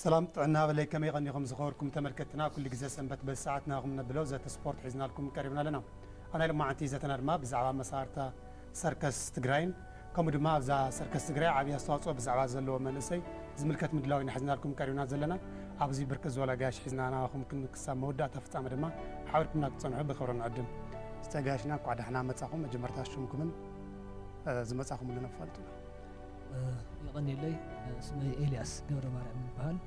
ሰላም ጥዕና በለይ፣ ከመይ ቀኒኹም ዝኸበርኩም ተመልከትና? ኩሉ ግዜ ሰንበት በዚ ሰዓት ናኹም ነብሎ ዘተ ስፖርት ሒዝናልኩም ቀሪብና ኣለና። ኣብ ናይ ሎማዓንቲ ዘተና ድማ ብዛዕባ መሳርታ ሰርከስ ትግራይን ከምኡ ድማ ኣብዛ ሰርከስ ትግራይ ዓብዪ ኣስተዋፅኦ ብዛዕባ ዘለዎ መንእሰይ ዝምልከት ምድላው ኢና ሒዝናልኩም ቀሪብና ዘለና። ኣብዚ ብርክት ዝበለ ኣጋይሽ ሒዝና ናኹም ክን-፣ ክሳብ መወዳእታ ፍጻመ ድማ ሓቢርኩምና ክትጸንሑ ብኽብሪ ንዕድም። እስቲ ኣጋይሽና እንኳዕ ደሕና መጻኹም። መጀመርታ ሽምኩምን፣ እ፣ ዝመጻኹምሉ ነፋልጡና። እ፣ የቐንየለይ፣ እ፣ ስመይ ኤልያስ ገብረ ማርያም ይበሃል።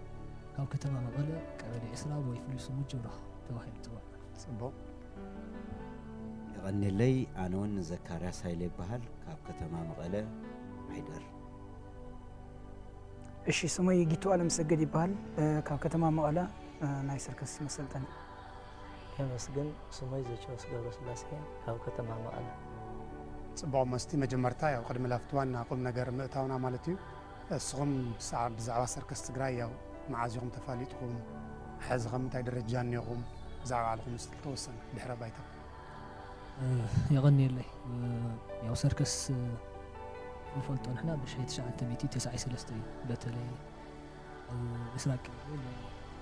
ካብ ከተማ መቐለ ቀበሌ ዕስራ ወይ ፍሉይ ስሙ ጅብረኽ ተባሂሉ ይጽዋዕ። ጽቡቕ። የቐንየለይ፣ ኣነ እውን ዘካርያስ ሃይለ ይበሃል። ካብ ከተማ መቐለ ዓይደር። እሺ፣ ስመይ ጊቱ ኣለምሰገድ ይበሃል። እ፣ ካብ ከተማ መቐለ፣ እ፣ ናይ ሰርከስ መሰልጠኒ። የመስግን፣ ስመይ ዘኪሮስ ገብረስላሴ ካብ ከተማ መቐለ። ጽቡቕ መስቲ፣ መጀመርታ ያው ቅድሚ ላፍቲ ዋና ቁም ነገር ምእታውና ማለት እዩ። እስኹም ብዛዕ-፣ ብዛዕባ ሰርከስ ትግራይ ያው መዓዝ ኢኹም ተፋሊጥኩም? ሕዚ ኸም እንታይ ደረጃ እኒኹም? ብዛዕባ ባዕልኹም እስቲ ተወሰነ ድሕረ ባይታ። እ፣ የቐንየለይ። እ፣ ያው ሰርከስ፣ እ፣ ንፈልጦ ንሕና ብሽሕቲ ትሽዓተ ሚእቲ ተስዓይ ሰለስተ እዩ። በተለይ ኣብ ምስራቅ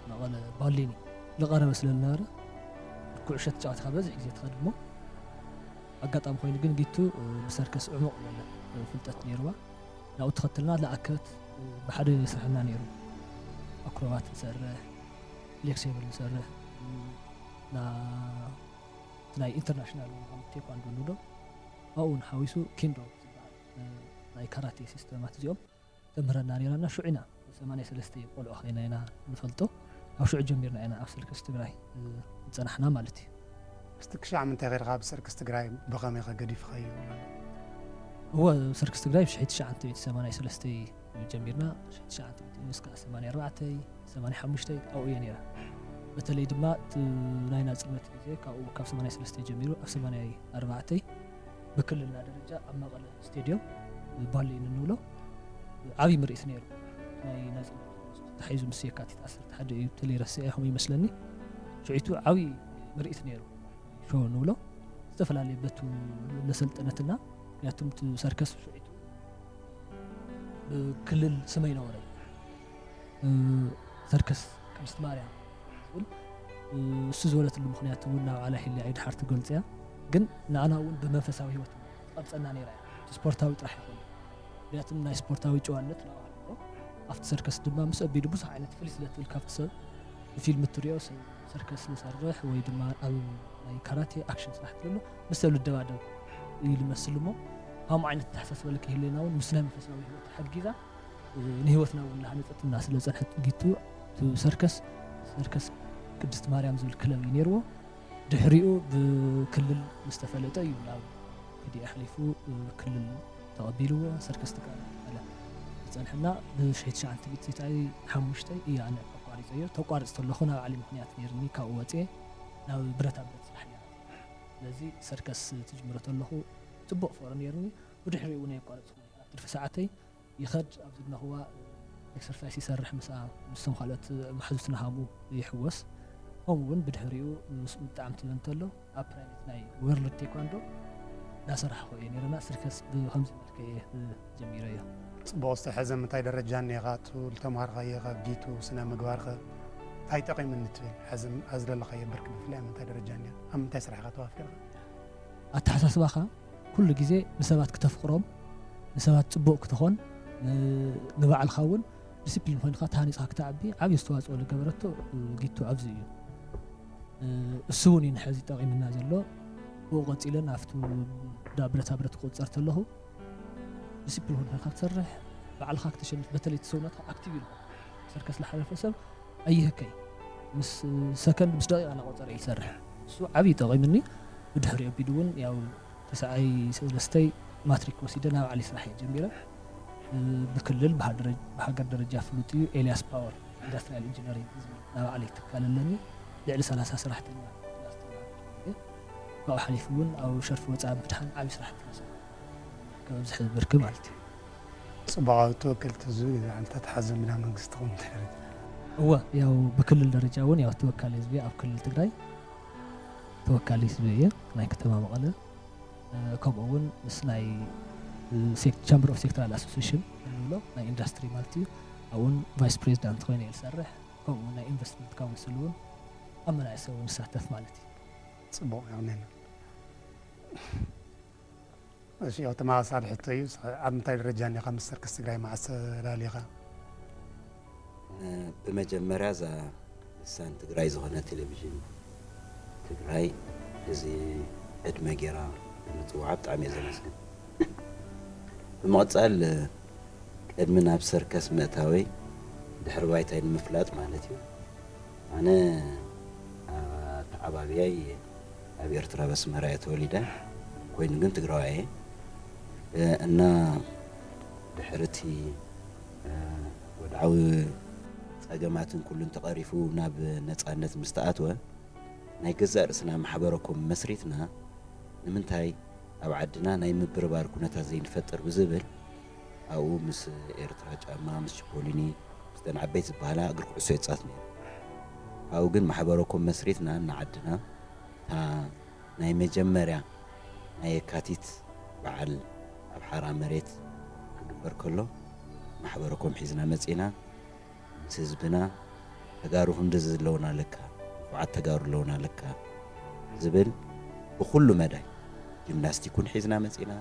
መቐለ ባሌኒ ዝቐረበ ስለ ዝነበረ፣ ኩዕሾ ትጫወት ካብ በዝሕ ግዜ ትኸድ እሞ፣ ኣጋጣሚ ኮይኑ ግን ጊቱ፣ እ፣ ብሰርከስ ዕሙቕ ዝበለ፣ እ፣ ፍልጠት ነይርዋ። ናብኡ ተኸተልና ዝኣከበት፣ እ፣ ብሓደ ይስርሐና ነይሩ። ኣክሮባት ንሰርሕ፣ ፍሌክሲብል ንሰርሕ፣ እ፣ ና-፣ ናይ ኢንተርናሽናል ቴኳንዶ ንብሎ፣ ኣብኡ እውን ሓዊሱ ኪንዶ ዝበሃል፣ እ፣ ናይ ካራቴ ሲስተማት እዚኦም ተምህረና ነይራና። ሽዑ ኢና ሰማንያ ሰለስተ ቆልዑ ኮይና ኢና ንፈልጦ። ኣብ ሽዑ ጀሚርና ኢና ኣብ ሰርከስ ትግራይ፣ እ፣ ዝጸናሕና ማለት እዩ። እስቲ ክሻዕ ምንታይ ኸይድካ ኣብ ሰርከስ ትግራይ ብኸመይ ኸ ገዲፍኻዮ? እወ፣ ሰርከስ ትግራይ ብሽሕቲ ትሽዓተ ሚእቲ ሰማንያ ሰለስተ ጀሚርና፣ ሽሕቲ ትሽዓተ ሚእቲ እስካዕ ሰማንያ ኣርባዕተ፣ ሰማንያ ሓሙሽተ ኣብኡ እየ ነይረ። በተለይ ድማ እቲ ናይ ናጽነት ግዜ ካብኡ ካብ ሰማንያ ሰለስተ ጀሚሩ ኣብ ሰማንያ ኣርባዕተ ብክልልና ደረጃ ኣብ መቐለ ስቴድዮም ባሌኒ እንብሎ ዓብዪ ምርኢት ነይሩ። ናይ ናጽነት ተታሒዙ ምስ የካቲት ዓሰርተ ሓደ እዩ ተለይረስዐ ይኹም ይመስለኒ። ሽዒቱ ዓብዪ ምርኢት ነይሩ። ሾው ንብሎ ዝተፈላለየ በቱ ለሰልጠነትና፣ ምክንያቱም እቲ ሰርከስ ሽዒቱ ብክልል ስመይ ነበረ። እ፣ ሰርከስ ቅድስት ማርያም ዝብል፣ እ፣ እሱ ዝበለትሉ ምኽንያት እውን ናብ ዓላ ሒለያ እዩ ድሓር ትገልጽ እያ። ግን ንኣና እውን ብመንፈሳዊ ህይወት ትቐርጸና ነይራ እያ። እቲ ስፖርታዊ ጥራሕ ይኹን። ምክንያቱም ናይ ስፖርታዊ ጨዋነት ናብኣ ኣሎ። ኣብቲ ሰርከስ ድማ ምስ ኣቢሉ ብዙሕ ዓይነት ፍልይ ስለ ትብል ካብቲ ሰብ ብፊልም እትሪኦ ሰብ ሰርከስ ዝሰርሕ ወይ ድማ ኣብ ናይ ካራቴ ኣክሽን ስራሕ ትብሎ ምስ ሰብ ልደባደብ እዩ ልመስል እሞ፣ ከምኡ ዓይነት ኣተሓሳስባ ልክህልየና እውን ምስ ናይ መንፈሳዊ ህይወት ተሓጊዛ፣ እ፣ ንህይወትና እውን እናሃነጸትና ስለ ዝጸንሐት ጊቱ፣ እቲ ሰርከስ፣ ሰርከስ ቅድስት ማርያም ዝብል ክለብ እዩ ነይርዎ። ድሕሪኡ ብክልል ምስ ተፈለጠ እዩ ናብ ፒዲ ኣሕሊፉ፣ እ፣ ክልል ተቐቢልዎ፣ ሰርከስ ትካል ኣለ ዝጸንሐና። ብሽሕቲ ትሽዓተ ሚእቲ ሓሙሽተ እየ ኣነ ኣቋሪጸዮ። ተቋርጽ ተለኹ ናብ ዓሊ ምኽንያት ነይርኒ፣ ካብኡ ወጽየ ናብ ብረታ ብረት ስራሕ እየ ኣትየ። ስለዚ ሰርከስ ትጅምሮ ተለኹ ጽቡቕ ፍቕሪ ነይርኒ። ብድሕሪኡ እውን ኣየቋረጽኩ። ኣብ ትርፊ ሰዓተይ ይኸድ፣ ኣብ ዝድነኽዋ ኤክሰርሳይስ ይሰርሕ ምስኣ፣ ምስቶም ካልኦት መሓዙትና ሃምኡ ይሕወስ። ከምኡ እውን ብድሕሪኡ ምስ ብጣዕሚ ትበ እንተሎ ኣብ ፕራይቬት ናይ ወርልድ ቴኳንዶ እናሰራሕኹ እየ ነይረና። ሰርከስ ብኸምዚ መልክዕ እየ ጀሚረዮ። ጽቡቕ፣ እስቲ ሕዚ ኣብ ምንታይ ደረጃ እኒኢኻ? እቲ ዝተምሃርካዮ ካብ ጊቱ ስነ ምግባር ከ እንታይ ጠቒሙኒ ትብል? ሕዚ ኣብዚ ዘለኻዮ ብርኪ ብፍላይ ኣብ ምንታይ ደረጃ እኒኣ? ኣብ ምንታይ ስራሕ ኢኻ ተዋፊርካ? ኣተሓሳስባኻ ኩሉ ግዜ ንሰባት ክተፍቅሮም፣ ንሰባት ጽቡቕ ክትኾን፣ ን-፣ ንባዕልኻ እውን ዲሲፕሊን ኮይንካ ተሃኒጽካ ክትዓቢ ዓብዪ ኣስተዋጽኦ ዝገበረቶ ጊቱ ኣብዚ እዩ። እሱ እውን እዩ ንሕዚ ጠቒምና ዘሎ። ብኡ ቀጺለ ናብቲ ዳ ብረታ ብረት ክቑጸር ተለኹ ዲሲፕሊን ኮይንካ ክትሰርሕ፣ ባዕልኻ ክተሸንፍ፣ በተለይ እቲ ሰውነትካ ኣክቲቭ ኢልካ ሰርከስ ዝሓለፈ ሰብ ኣይህከይ። ምስ ሰከንድ ምስ ደቂቃ እናቆጸረ እዩ ዝሰርሕ። እሱ ዓብዪ ጠቒምኒ። ብድሕሪ ኣቢሉ እውን ያው ተስዓይ ሰለስተይ ማትሪክ ወሲደ ናብ ዓሊ ስራሕ እየ ጀሚረ። እ፣ ብክልል ብሃ-፣ ደረ-፣ ብሃገር ደረጃ ፍሉጥ እዩ። ኤልያስ ፓወር ኢንዳስትሪያል ኢንጂነሪንግ ዝብል ናብ ዓሊ ትካል ኣለኒ። ልዕሊ ሰላሳ ሰራሕተኛ ክላስተር እየ። ካብኡ ሓሊፉ እውን ኣብ ሸርፊ ወፃኢ ምድሓን ዓብዪ ስራሕቲ ይሰርሕ። ከብዝሕ ብርኪ ማለት እዩ። ጽቡቕ፣ ኣብ ተወከልቲ ህዝቢ ዓንታት ሓዘ ሚና መንግስቲ ኹም እንታይ ደረጃ? እወ፣ ያው ብክልል ደረጃ እውን ያው ተወካሊ ህዝቢ ኣብ ክልል ትግራይ ተወካሊ ህዝቢ እየ፣ ናይ ከተማ መቐለ። እ፣ ከምኡ እውን ምስ ናይ፣ እ፣ ሴክ-፣ ቻምበር ኦፍ ሴክተራል ኣሶሲሽን እንብሎ ናይ ኢንዱስትሪ ማለት እዩ። ኣብኡን ቫይስ ፕሬዚዳንት ኮይነ እየ ዝሰርሕ። ከምኡ ናይ ኢንቨስትመንት ካውንስል እውን ኣብ መናእሰይ እውን ንሳተፍ ማለት እዩ። ፅቡቕ፣ የቐንየልና። እሺ፣ ያው ተመሳሳሊ ሕቶ እዩ። እስኸ ኣብ ምንታይ ደረጃ እኒኻ? ምስ ሰርከስ ትግራይ መዓስ ተላሊኻ? ብመጀመርያ እዛ ልሳን ትግራይ ዝኾነ ቴሌቪዥን ትግራይ እዚ ዕድመ ጌራ ብምፅዋዓ ብጣዕሚ እየ ዘመስግን። ብምቕፃል ቅድሚ ናብ ሰርከስ ምእታወይ ድሕሪ ባይታይ ንምፍላጥ ማለት እዩ። ኣነ ኣተዓባብያይ ኣብ ኤርትራ በስመራ እየ ተወሊደ፣ ኮይኑ ግን ትግራዋይ እየ። እ፣ እና ድሕሪ እቲ እ፣ ወድዓዊ ፀገማትን ኩሉን ተቐሪፉ ናብ ነፃነት ምስ ተኣትወ ናይ ገዛእ ርእስና ማሕበረኮም መስሪትና ንምንታይ ኣብ ዓድና ናይ ምብርባር ኩነታት ዘይንፈጥር ብዝብል ኣብኡ ምስ ኤርትራ ጫማ፣ ምስ ችፖሊኒ፣ ምስተን ዓበይቲ ዝበሃላ እግሪ ኩዕሶ ይፃወት ነይሩ። ኣብኡ ግን ማሕበረኮም መስሪትና ንዓድና እታ ናይ መጀመርያ ናይ የካቲት በዓል ኣብ ሓራ መሬት ክግበር ከሎ ማሕበረኮም ሒዝና መፂና ምስ ህዝብና ተጋሩ ክንድዚ ኣለውና ለካ፣ ንፉዓት ተጋሩ ኣለውና ለካ ዝብል ብኩሉ መዳይ ጂምናስቲክ እውን ሒዝና መፂና፣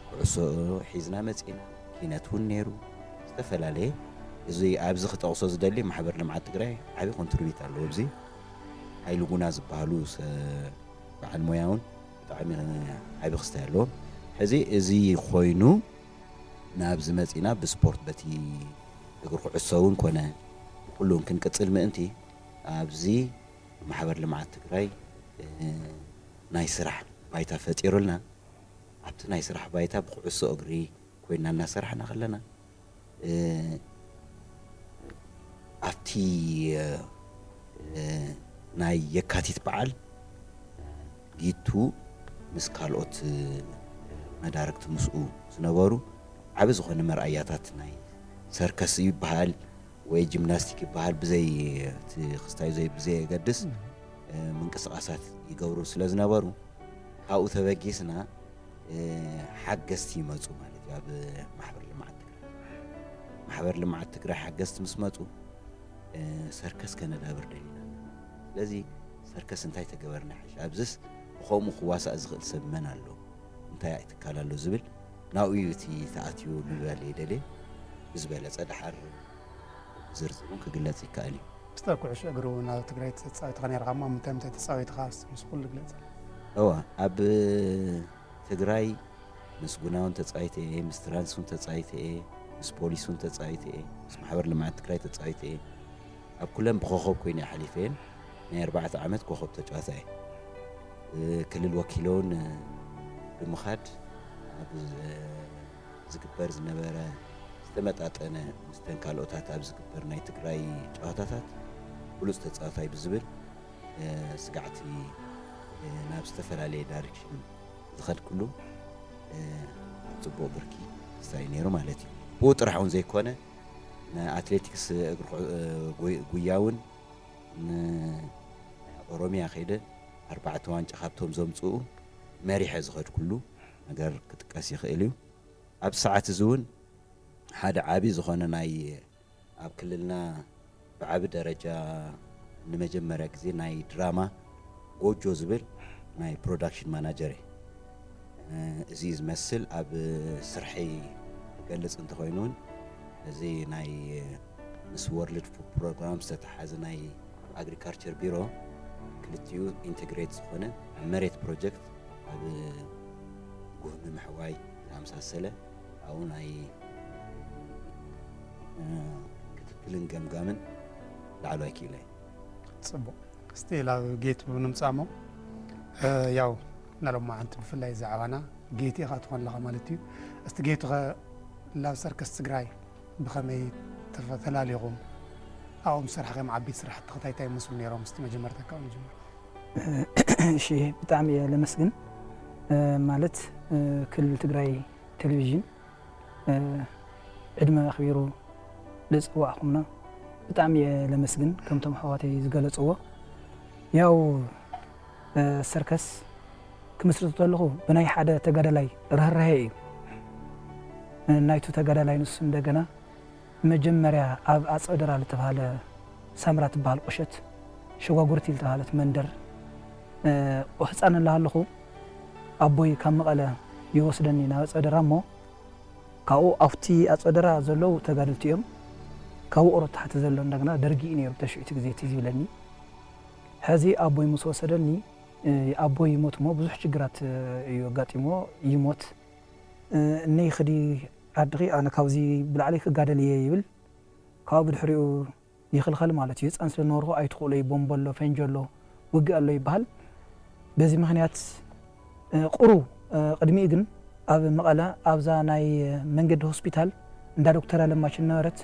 ኩዕሶ ሒዝና መፂና፣ ኪነት እውን ነይሩ፣ ዝተፈላለየ። እዚ ኣብዚ ክጠቕሶ ዝደሊ ማሕበር ልምዓት ትግራይ ዓብዪ ኮንትሪቢት ኣለዎ። ኣብዚ ሃይሉ ጉና ዝበሃሉ በዓል ሞያ እውን ብጣዕሚ ዓቢ ክስታይ ኣለዎም። ሕዚ እዚ ኮይኑ ናብዚ መፂና ብስፖርት በቲ እግሪ ኩዕሶ እውን ኮነ ኩሉ እውን ክንቅፅል ምእንቲ ኣብዚ ማሕበር ልምዓት ትግራይ ናይ ስራሕ ባይታ ፈጢሩልና ኣብቲ ናይ ስራሕ ባይታ ብኩዕሶ እግሪ ኮይና እናሰራሕና ከለና ኣብቲ ናይ የካቲት በዓል ጊቱ ምስ ካልኦት መዳርግቲ ምስኡ ዝነበሩ ዓቢ ዝኾነ መርኣያታት ናይ ሰርከስ ይበሃል ወይ ጂምናስቲክ ይበሃል ብዘይ እቲ ክስታይ ዘይ ብዘይ የገድስ ምንቅስቃሳት ይገብሩ ስለ ዝነበሩ ካብኡ ተበጊስና ሓገዝቲ ይመፁ ማለት እዩ። ኣብ ማሕበር ልምዓት ትግራይ ማሕበር ልምዓት ትግራይ ሓገዝቲ ምስ መፁ ሰርከስ ከነዳብር ደሊና ኣለና። ስለዚ ሰርከስ እንታይ ተገበርና ይሓይሽ? ኣብዝስ ብኸምኡ ክዋሳእ ዝኽእል ሰብ መን ኣሎ? እንታይ ትካል ኣሎ ዝብል ናብኡ እዩ እቲ ተኣትዩ ንበል ይደልየ ብዝበለፀ ደሓር ዝርዝሩን ክግለፅ ይከኣል እዩ። እስተ ኩዕሾ እግሪ እውን ኣብ ትግራይ ተፃዊትካ ነይርካ እሞ ምንታይ ምንታይ ተፃዊትካ እስቲ ምስ ኩሉ ግለፀ። እዋ ኣብ ትግራይ ምስ ጉና እውን ተፃዊተ እየ፣ ምስ ትራንስ እውን ተፃዊተ እየ፣ ምስ ፖሊስ እውን ተፃዊተ እየ፣ ምስ ማሕበር ልምዓት ትግራይ ተፃዊተ እየ። ኣብ ኩለን ብኮኸብ ኮይነ እየ ሓሊፈ እየን። ናይ ኣርባዕተ ዓመት ኮኸብ ተጫዋታ እየ። ክልል ወኪለ እውን ብምኻድ ኣብ ዝግበር ዝነበረ ዝተመጣጠነ ምስተን ካልኦታት ኣብ ዝግበር ናይ ትግራይ ጨዋታታት ብሉፅ ተፃዋታይ ብዝብል ስጋዕቲ ናብ ዝተፈላለየ ዳይሬክሽን ዝኸድክሉ ኣብ ፅቡቕ ብርኪ ክስታይ ነይሩ ማለት እዩ። ብኡ ጥራሕ እውን ዘይኮነ ንኣትሌቲክስ እግሪ ጉያ እውን ንኦሮሚያ ከይደ ኣርባዕተ ዋንጫ ካብቶም ዘምፅኡ መሪሐ ዝኸድኩሉ ነገር ክጥቀስ ይኽእል እዩ። ኣብ ሰዓት እዚ እውን ሓደ ዓቢ ዝኾነ ናይ ኣብ ክልልና ብዓቢ ደረጃ ንመጀመርያ ግዜ ናይ ድራማ ጎጆ ዝብል ናይ ፕሮዳክሽን ማናጀር እየ። እዚ እዩ ዝመስል ኣብ ስርሐይ ክገልፅ እንተኮይኑ እውን እዚ ናይ ምስ ወርልድ ፉድ ፕሮግራም ዝተተሓዘ ናይ ኣግሪካልቸር ቢሮ ክልቲኡ ኢንቴግሬት ዝኾነ ኣብ መሬት ፕሮጀክት ኣብ ጉህሚ ምሕዋይ ዝኣመሳሰለ ኣብኡ ናይ ክትትልን ገምጋምን ላዕለዋይ ክኢላ እዩ። ፅቡቕ እስቲ ላብ ጌቱ ንምፃሞ ያው ናሎማዓንቲ ብፍላይ ዛዕባና ጌቱ ኢኻ ትኾን ኣለኻ ማለት እዩ። እስቲ ጌቱ ኸ ላብ ሰርከስ ትግራይ ብኸመይ ተፈ- ተላሊኹም ኣብኦም ዝሰርሕኻዮም ዓበይቲ ስራሕቲ ኸ እንታይ እንታይ ይመስሉ ነይሮም? እስቲ መጀመርታ ካብኡ ንጅምር። እሺ ብጣዕሚ እየ ለመስግን ማለት ክልል ትግራይ ቴሌቪዥን ዕድመ ኣኽቢሩ ልፅዋዕኹምና ብጣዕሚ እየ ለመስግን። ከምቶም ኣሕዋተይ ዝገለፅዎ ያው ሰርከስ ክምስርት ከለኹ ብናይ ሓደ ተጋዳላይ ርህራሄ እዩ ናይቱ ተጋዳላይ ንሱ እንደገና መጀመርያ ኣብ ኣጸደራ ዝተባህለ ሳምራ ትበሃል ቁሸት ሸጓጉርቲ ዝተባህለት መንደር፣ እ፣ ህጻን እናሃለኹ ኣቦይ ካብ መቐለ ይወስደኒ ናብ ኣጸደራ እሞ፣ ካብኡ ኣብቲ ኣጸደራ ዘለዉ ተጋደልቲ እዮም። ካብ ውቕሮ ታሕቲ ዘሎ እንደገና ደርጊ እዩ ነይሩ፣ ተሽዑ እቲ ግዜ እቲ ዝብለኒ። ሕዚ ኣቦይ ምስ ወሰደኒ፣ እ፣ ኣቦይ ይሞት እሞ ብዙሕ ሽግራት፣ እ፣ እዩ ኣጋጢሞ፣ ይሞት። እ፣ እነይ ክዲ ዓድኺ፣ ኣነ ካብዚ ብላዕሊ ክጋደል እየ ይብል። ካብኡ ብድሕሪኡ ይኽልኸል ማለት እዩ። ህፃን ስለ ነበርኩ ኣይትኽእሎ እዩ፣ ቦምብ ኣሎ፣ ፈንጂ ኣሎ፣ ውግእ ኣሎ ይበሃል። በዚ ምኽንያት፣ እ፣ ቁሩብ፣ እ፣ ቅድሚኡ ግን ኣብ መቐለ ኣብዛ ናይ መንገዲ ሆስፒታል እንዳ ዶክተር ኣለማችን ነበረት፣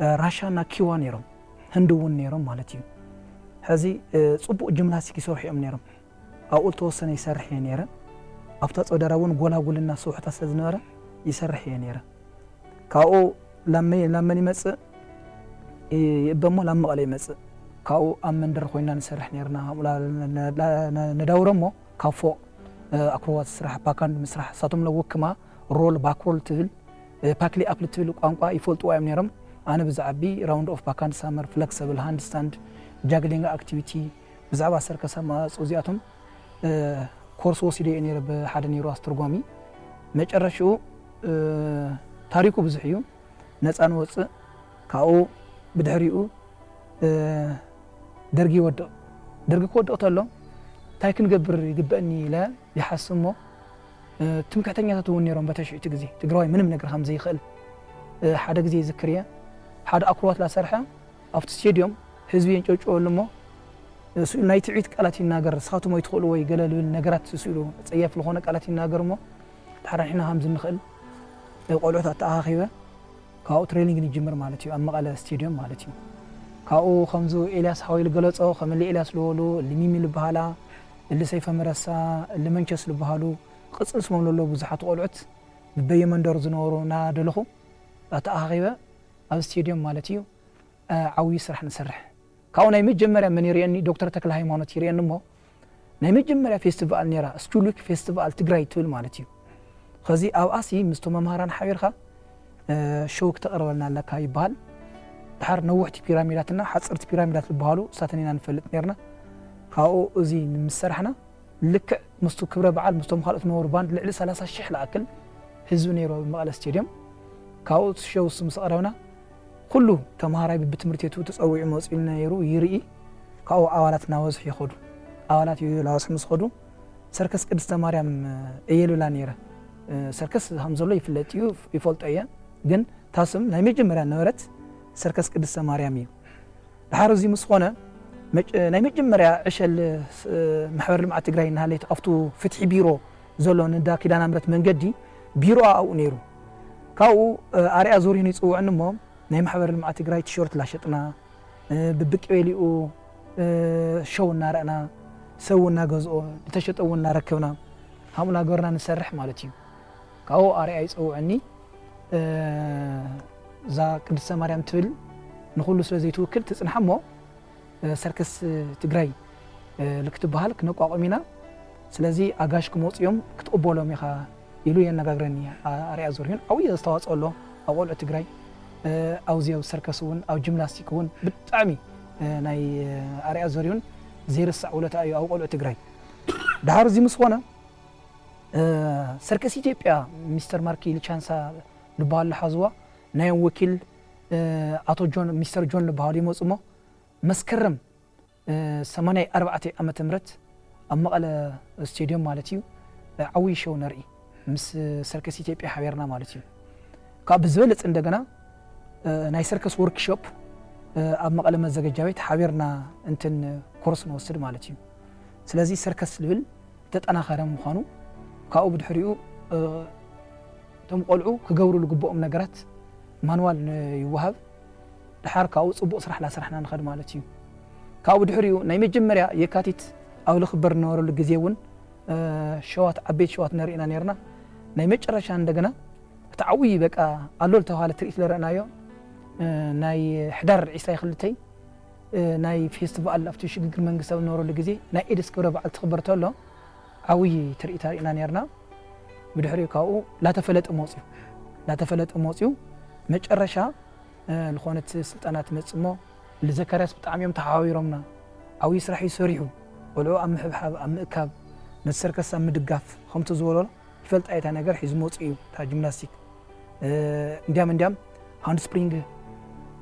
እ፣ ራሻና ኪዋ ነይሮም፣ ህንዲ እውን ነይሮም ማለት እዩ። ሕዚ፣ እ፣ ጽቡቕ ጂምናስቲክ ይሰርሑ እዮም ነይሮም። ኣብኡ ዝተወሰነ ይሰርሕ እየ ነይረ። ኣብታ ጸደራ እውን ጎላጉልና ስውሕታ ስለ ዝነበረ ይሰርሕ እየ ነይረ። ካብኡ ላመ-፣ ላመን ይመጽእ፣ ይ-፣ ይእበ እሞ ላብ መቐለ ይመጽእ። ካብኡ ኣብ መንደር ኮይና ንሰርሕ ነይርና። ኣብኡ ላ-፣ ላ-፣ ላ-፣ ነዳውሮ እሞ ካብ ፎቕ፣ እ፣ ኣክሮባት ስራሕ፣ ባካንድ ምስራሕ፣ ንሳቶም ለወክማ ሮል፣ ባክ ሮል ትብል፣ እ፣ ፓክሊ ኣፕ ትብል ቋንቋ ይፈልጥዋ እዮም ነይሮም። ኣነ ብዛዕቢ ራውንድ ኦፍ ባካንድ ሳመር፣ ፍለክሰብል፣ ሃንድ ስታንድ፣ ጃግሊንግ ኣክቲቪቲ፣ ብዛዕባ ሰርከስ ኣመጻጽኡ እዚኣቶም፣ እ፣ ኮርስ ወሲደ እየ ነይረ ብሓደ ነይሩ ኣስተርጓሚ። መጨረሽኡ፣ እ፣ ታሪኩ ብዙሕ እዩ። ነጻ ንወጽእ፣ ካብኡ ብድሕሪኡ፣ እ፣ ደርጊ ይወድቕ። ደርጊ ክወድቕ ተሎ እንታይ ክንገብር ይግበአኒ ኢለ ይሓስብ እሞ፣ እ፣ ትምክሕተኛታት እውን ነይሮም በተሽዑ እቲ ግዜ። ትግራዋይ ምንም ነገር ከም ዘይኽእል፣ እ፣ ሓደ ግዜ ይዝክር እየ። ሓደ ኣክሮባት ላሰርሐ ኣብቲ ስቴድዮም ህዝቢ የንጨብጭበሉ እሞ፣ ስኡ ናይ ትዕቢት ቃላት ይናገር፣ ንስኻትኩም ኣይትኽእሉ ወይ ገለ ልብል ነገራት ስኡ ኢሉ ጸያፍ ዝኾነ ቃላት ይናገር እሞ፣ ተሓራሒና ከም ዝንኽእል ቆልዑት ኣተኣኻኺበ፣ ካብኡ ትሬኒንግ ንጅምር ማለት እዩ፣ ኣብ መቐለ ስቴድዮም ማለት እዩ። ካብኡ ከምዚ ኤልያስ ሓወይ ዝገለጾ፣ ከም እሊ ኤልያስ ዝበሉ፣ እሊ ሚሚ ዝበሃላ፣ እሊ ሰይፈ መረሳ፣ እሊ መንቸስ ዝበሃሉ፣ ቅጽል ስሞም ለለዉ ብዙሓት ቆልዑት፣ በየመንደሩ ዝነበሩ እናደለኹ ኣተኣኻኺበ፣ ኣብ ስቴድዮም ማለት እዩ። እ፣ ዓብዪ ስራሕ ንሰርሕ። ካብኡ ናይ መጀመርያ መን ይርእየኒ? ዶክተር ተክለ ሃይማኖት ይርእየኒ እሞ፣ ናይ መጀመርያ ፌስቲቫል ነይራ፣ ስቹሉክ ፌስቲቫል ትግራይ ትብል ማለት እዩ። ኸዚ ኣብኣሲ ምስቶም መምሃራን ሓቢርካ፣ እ፣ ሾው ክተቕርበልና ኣለካ ይበሃል። ድሓር ነውሕቲ ፒራሚዳትና ሓፀርቲ ፒራሚዳት ዝበሃሉ እሳተን ኢና ንፈልጥ ነይርና። ካብኡ እዚ ምስ ሰራሕና፣ ልክዕ ምስቱ ክብረ በዓል ምስቶም ካልኦት ነበሩ ባንድ ልዕሊ ሰላሳ ሽሕ ዝኣክል ህዝቢ ነይሩ ኣብ መቐለ ስቴድዮም። ካብኡ እቲ ሸው ምስ ኣቕረብና፣ ኩሉ ተምሃራይ ብትምህርቲ ቤቱ ተጸዊዑ መጺኡ ነይሩ ይርኢ። ካብኡ ኣባላት እናበዝሑ ይኸዱ። ኣባላት እናበዝሑ ምስ ኸዱ፣ ሰርከስ ቅድስተ ማርያም እየ ልብላ ነይረ። ሰርከስ ከም ዘሎ ይፍለጥ እዩ፣ ይፈልጦ እየ። ግን ታስም ናይ መጀመርያ ነበረት ሰርከስ ቅድስተ ማርያም እዩ። ድሓር እዚ ምስ ኾነ፣ መጭ-፣ ናይ መጀመርያ ዕሸል፣ እ፣ ማሕበር ልምዓት ትግራይ እናሃለይት ኣብቱ ፍትሒ ቢሮ ዘሎ ንዳ ኪዳነ ምሕረት መንገዲ ቢሮኣ ኣብኡ ነይሩ። ካብኡ፣ እ፣ ኣርያ ዞርዩን ይጽውዕኒ እሞ፣ ናይ ማሕበር ልምዓት ትግራይ ቲሸርት ላሸጥና፣ እ፣ ብብቂ ቤሊኡ፣ እ፣ ሸው እናረእና፣ ሰብ እናገዝኦ፣ ዝተሸጠ እውን እናረከብና፣ ከምኡ እናገበርና ንሰርሕ ማለት እዩ። ካብኡ ኣርያ ይጸውዐኒ፣ እ፣ እዛ ቅድስተ ማርያም ትብል ንኹሉ ስለ ዘይትውክል ትጽንሓ እሞ፣ እ፣ ሰርከስ ትግራይ፣ እ፣ ልክትበሃል ክነቋቑም ኢና። ስለዚ ኣጋሽ ክመጹ እዮም፣ ክትቕበሎም ኢኻ ኢሉ የነጋግረኒ። ኣ-፣ ኣርያ ዘርሁን ዓብዪ ኣስተዋፅኦ ኣሎ ኣብ ቆልዑ ትግራይ። እ፣ ኣብዚ ኣብ ሰርከስ እውን፣ ኣብ ጂምናስቲክ እውን ብጣዕሚ፣ እ፣ ናይ፣ እ፣ ኣርያ ዘርሁን ዘይርሳዕ ውለታ እዩ ኣብ ቆልዑ ትግራይ። ድሓር እዚ ምስ ኾነ፣ እ፣ ሰርከስ ኢትዮጵያ ሚስተር ማርኪ ልቻንሳ ዝበሃሉ ሓዝዋ፣ ናዮም ወኪል፣ እ፣ ኣቶ ጆን፣ ሚስተር ጆን ዝበሃሉ ይመጹ እሞ፣ መስከረም፣ እ፣ ሰማንያ ኣርባዕተ ዓመተ ምህረት ኣብ መቐለ ስቴድዮም ማለት እዩ፣ እ፣ ዓብዪ ሾው ነርኢ ምስ ሰርከስ ኢትዮጵያ ሓቢርና ማለት እዩ። ካብ ብዝበለፅ እንደገና፣ እ፣ ናይ ሰርከስ ወርክሾፕ፣ እ፣ ኣብ መቐለ መዘገጃ ቤት ሓቢርና እንትን ኮርስ ንወስድ ማለት እዩ። ስለዚ ሰርከስ ዝብል ዝተጠናኸረ ምዃኑ፣ ካብኡ ብድሕሪኡ፣ እ፣ እቶም ቆልዑ ክገብሩ ዝግብኦም ነገራት ማንዋል ን-፣ ይወሃብ። ድሓር ካብኡ ጽቡቕ ስራሕ ላሰራሕና ንኸድ ማለት እዩ። ካብኡ ድሕሪኡ ናይ መጀመርያ የካቲት ኣብ ልኽበር ዝነበረሉ ግዜ እውን፣ እ፣ ሸዋት፣ ዓበይቲ ሸዋት ነርኢና ነርና። ናይ መጨረሻ እንደገና እቲ ዓብዪ በቃ ኣሎ ዝተባህለ ትርኢት ለረእናዮ፣ እ፣ ናይ ሕዳር ዒስራን ክልተን፣ እ፣ ናይ ፌስቲቫል ኣብቲ ሽግግር መንግስቲ ኣብ ዝነበረሉ ግዜ ናይ ኤድስ ክብረ በዓል ትኽበር ተሎ ዓብዪ ትርኢት ኣርኢና ነርና። ብድሕሪኡ ካብኡ ላተፈለጠ መፅዩ፣ ላተፈለጠ መፅዩ መጨረሻ ዝኾነት ስልጠና ትመጽእ እሞ፣ ልዘካርያስ ብጣዕሚ እዮም ተሓባቢሮምና። ዓብዪ ስራሕ እዩ ሰሪሑ። ቆልዑ ኣብ ምሕብሓብ፣ ኣብ ምእካብ፣ ነቲ ሰርከስ ኣብ ምድጋፍ ከምቲ ዝበሎ ይፈልጣ እታ ነገር ሒዙ መጽኡ እዩ እታ ጂምናስቲክ። እንዲያም እንዲያም ሃንድ ስፕሪንግ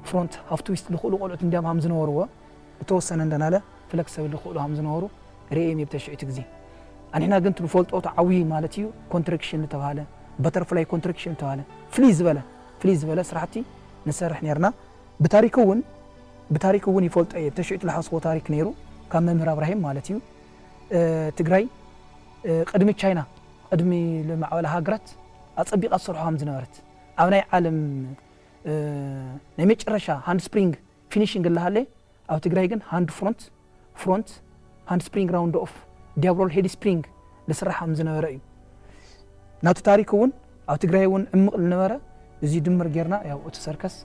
ፍሮንት ሃፍ ትዊስት ዝኽእሉ ቆልዑት እንዲያም ሃም ዝነበርዎ፣ ዝተወሰነ እንደናለ ፍለክሰብል ዝኽእሉ ሃም ዝነበሩ ርእዮም እየ ብተሽዒቲ ግዜ። ኣንሕና ግን ትንፈልጦ እቲ ዓብዪ ማለት እዩ ኮንትረክሽን ዝተባሃለ፣ በተርፍላይ ኮንትረክሽን ዝተባሃለ ፍልይ ዝበለ ፍልይ ዝበለ ስራሕቲ ንሰርሕ ነርና። ብታሪክ እውን ብታሪክ እውን ይፈልጦ እየ። ብተሽዒቱ ዝሓስቦ ታሪክ ነይሩ ካብ መምህር ኣብራሂም ማለት እዩ። ትግራይ ቅድሚ ቻይና ቅድሚ ዝማዕበላ ሃገራት ኣጸቢቓ ትሰርሖ ከም ዝነበረት ኣብ ናይ ዓለም ናይ መጨረሻ ሃንድ ስፕሪንግ ፊኒሽንግ ኣለሃለ ኣብ ትግራይ ግን ሃንድ ፍሮንት ፍሮንት ሃንድ ስፕሪንግ ራውንድ ኦፍ ዲያብሎል ሄድ ስፕሪንግ ዝስራሕ ከም ዝነበረ እዩ። ናቱ ታሪክ እውን ኣብ ትግራይ እውን ዕምቕ ዝነበረ እዚ ድምር ጌርና ያው እቲ ሰርከስ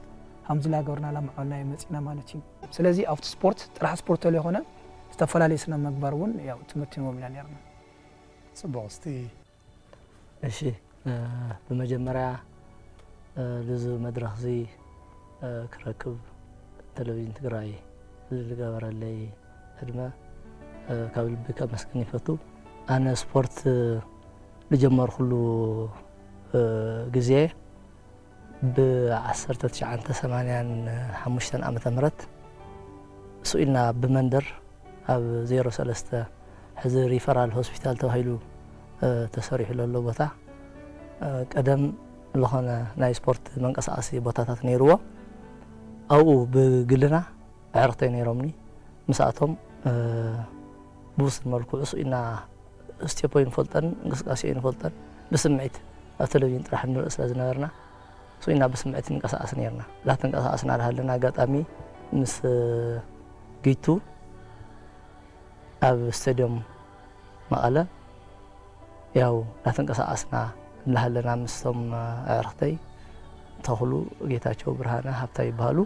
ከምዚ ላገበርና ላማዕበልናዮ መፂና ማለት እዩ። ስለዚ ኣብቲ ስፖርት ጥራሕ ስፖርት ተለይኮነ ዝተፈላለዩ ስነ ምግባር እውን ያው ትምህርቲ ንቦም ኢና ነርና። ፅቡቕ እስቲ እሺ ብመጀመርያ ልዚ መድረኽ እዚ ክረክብ ቴሌቪዥን ትግራይ ዝገበረለይ ዕድመ ካብ ልቢ ከመስግን ይፈቱ። ኣነ ስፖርት ዝጀመርኩሉ ግዜ ብ1985 ዓመተ ምህረት ስኢልና ብመንደር ኣብ 03 ሕዚ ሪፈራል ሆስፒታል ተባሂሉ ተሰሪሑ ለሎ ቦታ ቀደም ዝኾነ ናይ ስፖርት መንቀሳቐሲ ቦታታት ነይርዎ። ኣብኡ ብግልና ኣዕርኽተይ ነይሮምኒ። ምስኣቶም ብውሱን መልክዑ ስኢልና ስቴፖ ይንፈልጠን እንቅስቃሴ ይንፈልጠን ብስምዒት ኣብ ቴሌቪዥን ጥራሕ ንርኢ ስለ ዝነበርና ስኢልና ብስምዒት ንንቀሳቐስ ነርና። ላተንቀሳቐስና ዳሃለና ኣጋጣሚ ምስ ጊቱ ኣብ ስቴድዮም መቐለ ያው ላተንቀሳቐስና እንዳሃለና ምስቶም ኣዕርኽተይ ተኽሉ ጌታቸው ብርሃነ ሃብታ ይበሃሉ።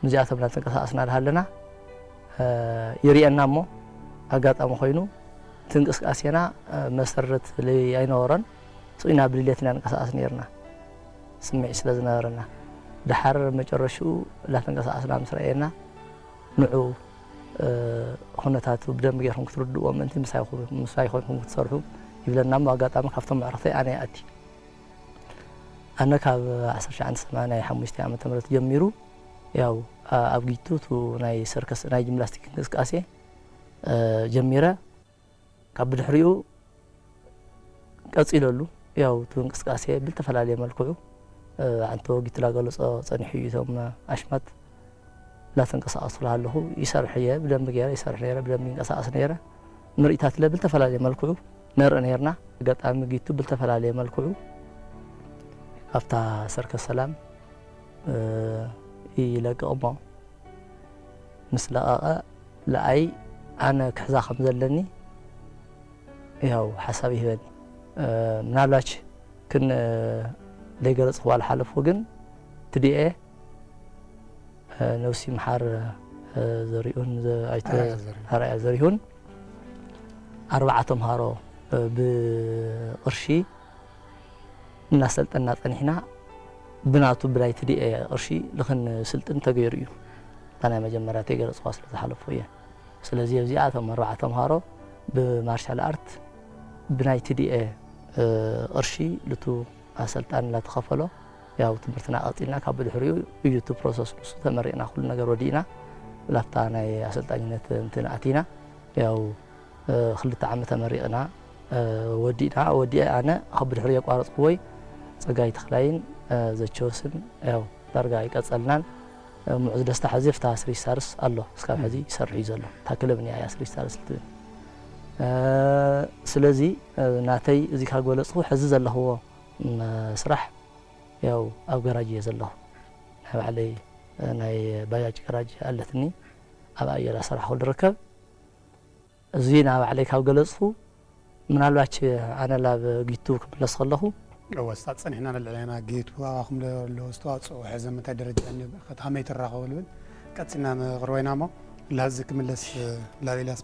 ምስዚኣቶም ላተንቀሳቐስና ዳሃለና ይርእየና እሞ ኣጋጣሚ ኮይኑ እቲ እንቅስቃሴና መሰረት ለይ ኣይነበሮን። ስኢና ብድሌትና ንንቀሳቐስ ነርና ስምዒት ስለ ዝነበረና። ድሓር መጨረሽኡ ላተንቀሳቐስና ምስ ረኣየና ንዑ ኩነታቱ ብደንብ ጌርኩም ክትርድእዎ ምእንቲ ምሳይ ኮይንኩም ክትሰርሑ ይብለና እሞ ኣጋጣሚ ካብቶም ኣዕርኽተይ ኣነ ይኣቲ። ኣነ ካብ 1985 ዓመተ ምህረት ጀሚሩ ያው ኣብ ጊቱ እቲ ናይ ሰርከስ ናይ ጂምናስቲክ እንቅስቃሴ ጀሚረ ካብ ብድሕሪኡ ቀጺለሉ ያው እቲ እንቅስቃሴ ብልተፈላለየ መልክዑ ዓንቶ ጊቱ ላገለጾ ጸኒሑ እዩ እቶም ኣሽማት ላተንቀሳቐሱ ላሃለኹ ይሰርሕ እየ ብደንቢ ገይረ ይሰርሕ ነይረ ብደንቢ ይንቀሳቐስ ነይረ ምርኢታት ለ ብልተፈላለየ መልክዑ ነርኢ ነይርና ኣጋጣሚ ጊቱ ብልተፈላለየ መልክዑ ኣብታ ሰርከስ ሰላም ይለቅቕ እሞ ምስ ለቐቐ ለኣይ ኣነ ክሕዛ ከም ዘለኒ ያው ሓሳብ ይህበኒ ምናልባች ክን ለይገለፅኽዋ ዝሓለፉ ግን ትዲኤ ነብሲ ምሓር ዘሪኡን ኣይተ ኣርኣያ ዘሪሁን ኣርባዓ ተምሃሮ ብቕርሺ እናሰልጠና ፀኒሕና ብናቱ ብናይ ትዲኤ ቅርሺ ልኽን ስልጥን ተገይሩ እዩ። እታ ናይ መጀመርያ ተገለፅኳ ስለ ዝሓለፉ እየ። ስለዚ ኣብዚኣ እቶም ኣርባዓ ተምሃሮ ብማርሻል ኣርት ብናይ ትዲኤ ቅርሺ ልቱ ኣሰልጣን እናተኸፈሎ ያው ትምህርትና ቀፂልና ካብ ብድሕሪኡ እዩ እቲ ፕሮሰስ ንሱ ተመሪቕና ኩሉ ነገር ወዲእና ላፍታ ናይ ኣሰልጣኝነት እንትን ኣቲና ያው ክልተ ዓመት ተመሪቕና ወዲእና ወዲአ ኣነ ካብ ብድሕሪ የቋረፅኩዎይ ፀጋይ ተኽላይን ዘቸወስን ያው ዳርጋ ኣይቀፀልናን ሙዑዝ ደስታ ሕዚ ፍታ ስሪ ስታርስ ኣሎ እስካብ ሕዚ ይሰርሕ እዩ ዘሎ እታ ክለብ እኒኣ እያ ስሪ ስታርስ ልትብል ስለዚ ናተይ እዚ ካብ ገለፅኩ ሕዚ ዘለኽዎ ስራሕ ያው ኣብ ገራጅ እየ ዘለኹ ናይ ባዕለይ ናይ ባጃጅ ገራጅ ኣለትኒ ኣብኣ እየ ዳሰራሕኹ ዝርከብ እዚ ንባዕለይ ካብ ገለፅኩ ምናልባች ኣነ ላብ ጊቱ ክምለስ ከለኹ እወ ስታብ ፀኒሕና ንልዕለና ጌቱ ኣባኹም ለለዎ ዝተዋፅኦ ሕዚ ምንታይ ደረጃ እኒኦ ከመይ ትራኸቡ ልብል ቀፂልና ንቕርቦ ኢና እሞ ላዚ ክምለስ ላብ ኤልያስ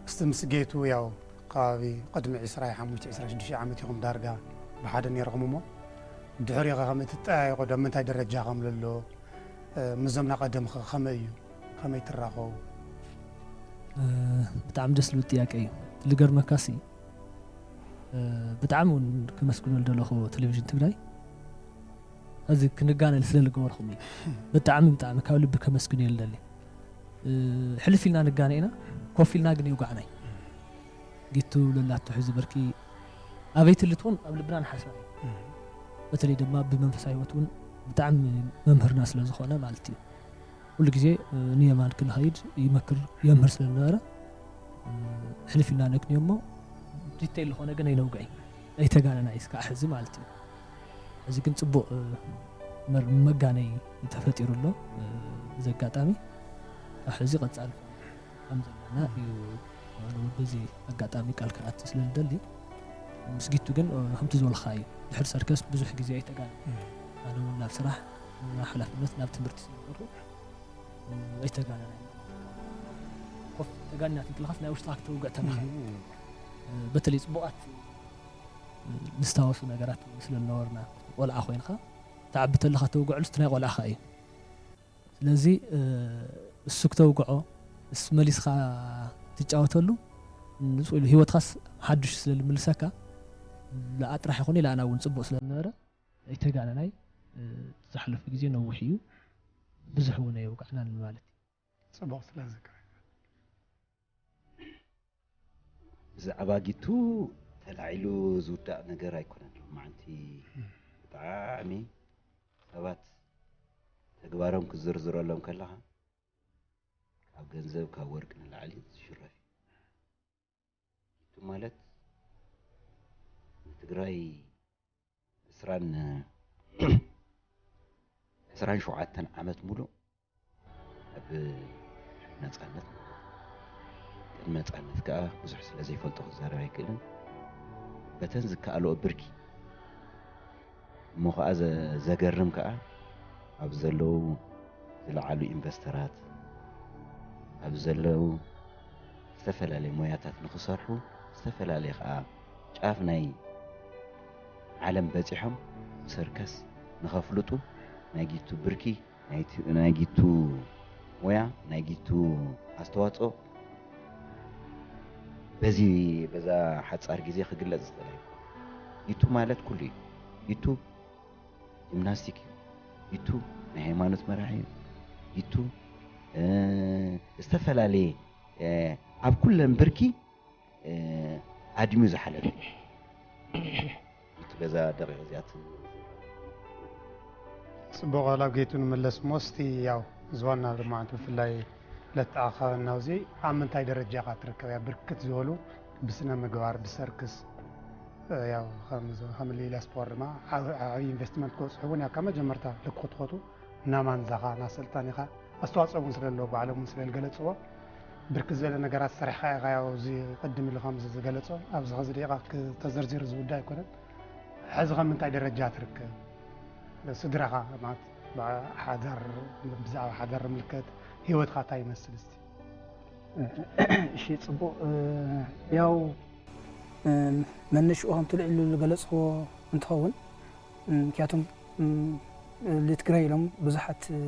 እስቲ ምስ ጌቱ ያው ከባቢ ቅድሚ ዕስራ ሓሙሽተ ዕስራ ሽዱሽተ ዓመት ኢኹም ዳርጋ ብሓደ ነይርኹም እሞ ድሕሪኻ ከመይ ትጠያየቖ ዶ? ኣብ ምንታይ ደረጃ ከም ዘሎ፣ እ፣ ምስዞም ናይ ቀደምኸ ከመይ እዩ? ከመይ ትራኸቡ? እ፣ ብጣዕሚ ደስ ዝብል ጥያቄ እዩ። ልገርመካሲ፣ እ፣ ብጣዕሚ እውን ከመስግኖ ዝደለኹ ቴሌቪዥን ትግራይ፣ እዚ ክንጋነል ስለ ዝገበርኹም እዩ። ብጣዕሚ፣ ብጣዕሚ ካብ ልቢ ከመስግኖ ይደሊ። እ፣ ሕልፍ ኢልና ንጋነ ኢና፣ ኮፍ ኢልና ግን ይውጋዕና እዩ። ጊቱ ለላቶ ሕዚ ብርኪ ኣበይ ትልትውን ኣብ ልብና ንሓስባ እዩ። በተለይ ድማ ብመንፈሳዊ ህይወት እውን ብጣዕሚ መምህርና ስለ ዝኾነ ማለት እዩ። ኩሉ ግዜ፣ እ፣ ንየማን ክንኸይድ ይመክር፣ የምህር ስለ ዝነበረ፣ እ፣ ሕልፍ ኢልና ነግንዮ እሞ ዲቴይል ዝኾነ ግን ኣይነውግዕ እዩ። ኣይተጋነና እዩ እስካዕ ሕዚ ማለት እዩ። ሕዚ ግን ጽቡቕ፣ እ፣ መር-፣ መጋነይ ተፈጢሩ ኣሎ። እ፣ እዚ ኣጋጣሚ ኣብ ሕዚ ቀጻሊ ከም ዘለና እዩ። ኣነ እውን በዚ ኣጋጣሚ ቃል ክኣቲ ስለ ዝደሊ፣ ምስ ጊቱ ግን፣ እ፣ ከምቲ ዝበልካ እዩ። ድሕሪ ሰርከስ ብዙሕ ግዜ ኣይተጋነ። ኣነ እውን ናብ ስራሕ፣ ናብ ሓላፍነት፣ ናብ ትምህርቲ ስለ ዝኸድኩ፣ እ፣ ኣይተጋነና እዩ። ኮፍ ተጋኒና ትንክልኻስ ናይ ውሽጥኻ ክተውግዕ ተለኻ እዩ። እ፣ በተለይ ጽቡቓት፣ እ፣ ዝስታወሱ ነገራት እውን ስለ ዝነበሩና፣ ቆልዓ ኮይንካ ትዓቢ ተለኻ ተውግዐሉስ እቲ ናይ ቆልዓኻ እዩ። ስለዚ፣ እ፣ እሱ ክተውግዖ፣ እሱ መሊስካ ትጫወተሉ፣ ንሱ ኢሉ ህይወትካስ ሓዱሽ ስለ ዝምልሰካ፣ ለኣ ጥራሕ ይኹን ኢላ ኣና እውን ጽቡቕ ስለ ዝነበረ፣ ኣይተጋነናይ፣ እ፣ ዝሓለፈ ግዜ ነዊሕ እዩ፣ ብዙሕ እውን ኣየውጋዕናን ማለት እዩ። ጽቡቕ ስለ ዝዝክር። ብዛዕባ ጊቱ ተላዒሉ ዝውዳእ ነገር ኣይኮነን። ሎማዓንቲ ብጣዕሚ ሰባት ተግባሮም ክዝርዝረሎም ከለኻ ካብ ገንዘብ ካብ ወርቂ ንላዕሊ ዝሽረፍ እዩ። ጊቱ ማለት ንትግራይ ዕስራን ዕስራን ሸውዓተን ዓመት ሙሉእ ኣብ ነጻነት ማለት እዩ። ቅድሚ ነጻነት ከኣ ብዙሕ ስለ ዘይፈልጦ ክዛረብ ኣይክእልን። በተን ዝከኣልኦ ብርኪ እሞ ከኣ ዘ-፣ ዘገርም ከኣ ኣብ ዘለዉ ዝለዓሉ ኢንቨስተራት፣ ኣብ ዘለዉ ዝተፈላለየ ሞያታት ንኽሰርሑ፣ ዝተፈላለየ ከኣ ጫፍ ናይ ዓለም በጺሖም ሰርከስ ንኸፍልጡ ናይ ጊቱ ብርኪ፣ ናይ ቲ-፣ ናይ ጊቱ ሞያ፣ ናይ ጊቱ ኣስተዋጽኦ በዚ፣ በዛ ሓጻር ግዜ ክግለጽ ዝኽእል ኣይኮነን። ጊቱ ማለት ኩሉ እዩ። ጊቱ ጂምናስቲክ እዩ። ጊቱ ናይ ሃይማኖት መራሒ እዩ። ጊቱ፣ እ፣ ዝተፈላለየ፣ እ፣ ኣብ ኩለን ብርኪ፣ እ፣ ኣድሚኡ ዝሓለፈ እዩ። ጊቱ በዛ ደቂቕ እዚኣ ት-፣ ጽቡቕ፣ ላብ ጌቱ ንምለስ እሞ፣ እስቲ ያው ዝዋና ድማ ብፍላይ ለተኣኻበና ኣብዚ ኣብ ምንታይ ደረጃ ኢኻ ትርከብ? ያ ብርክት ዝበሉ ብስነ ምግባር፣ ብሰርክስ፣ እ፣ ያው ከም፣ ከም ሌላ ስፖርት ድማ ዓብ-፣ ዓብዪ ኢንቨስትመንት ክበጽሑ እውን ያው ካብ መጀመርታ ልክ ክትኾቱ እናማንዛኻ፣ እናሰልጣኒኻ ኣስተዋጽኦ እውን ስለ ኣለዎ፣ ባዕሎም እውን ስለ ዝገለጽዎ፣ ብርክት ዝበለ ነገራት ሰሪሕኻ ኢኻ። ያው እዚ ቅድም ኢሉ ከምዚ ዝገለጾ፣ ኣብዚ ኸዚ ደቂቓ ክ-፣ ተዘርዚሩ ዝውዳእ ኣይኮነን። ሕዚ ኸብ ምንታይ ደረጃ ትርከብ? ስድራኻ ማለት ብሓዳር፣ ብዛዕባ ሓዳር ንምልከት ህይወትኻ እንታይ ይመስል እስቲ? እሺ፣ ጽቡቕ። እ፣ ያው፣ እ፣ መነሽኡ ከምቲ ልዕሊ ዝገለጽዎ እንትኸውን፣ እ፣ ምክንያቱም፣ እ፣ ልትግራይ ኢሎም ብዙሓት፣ እ፣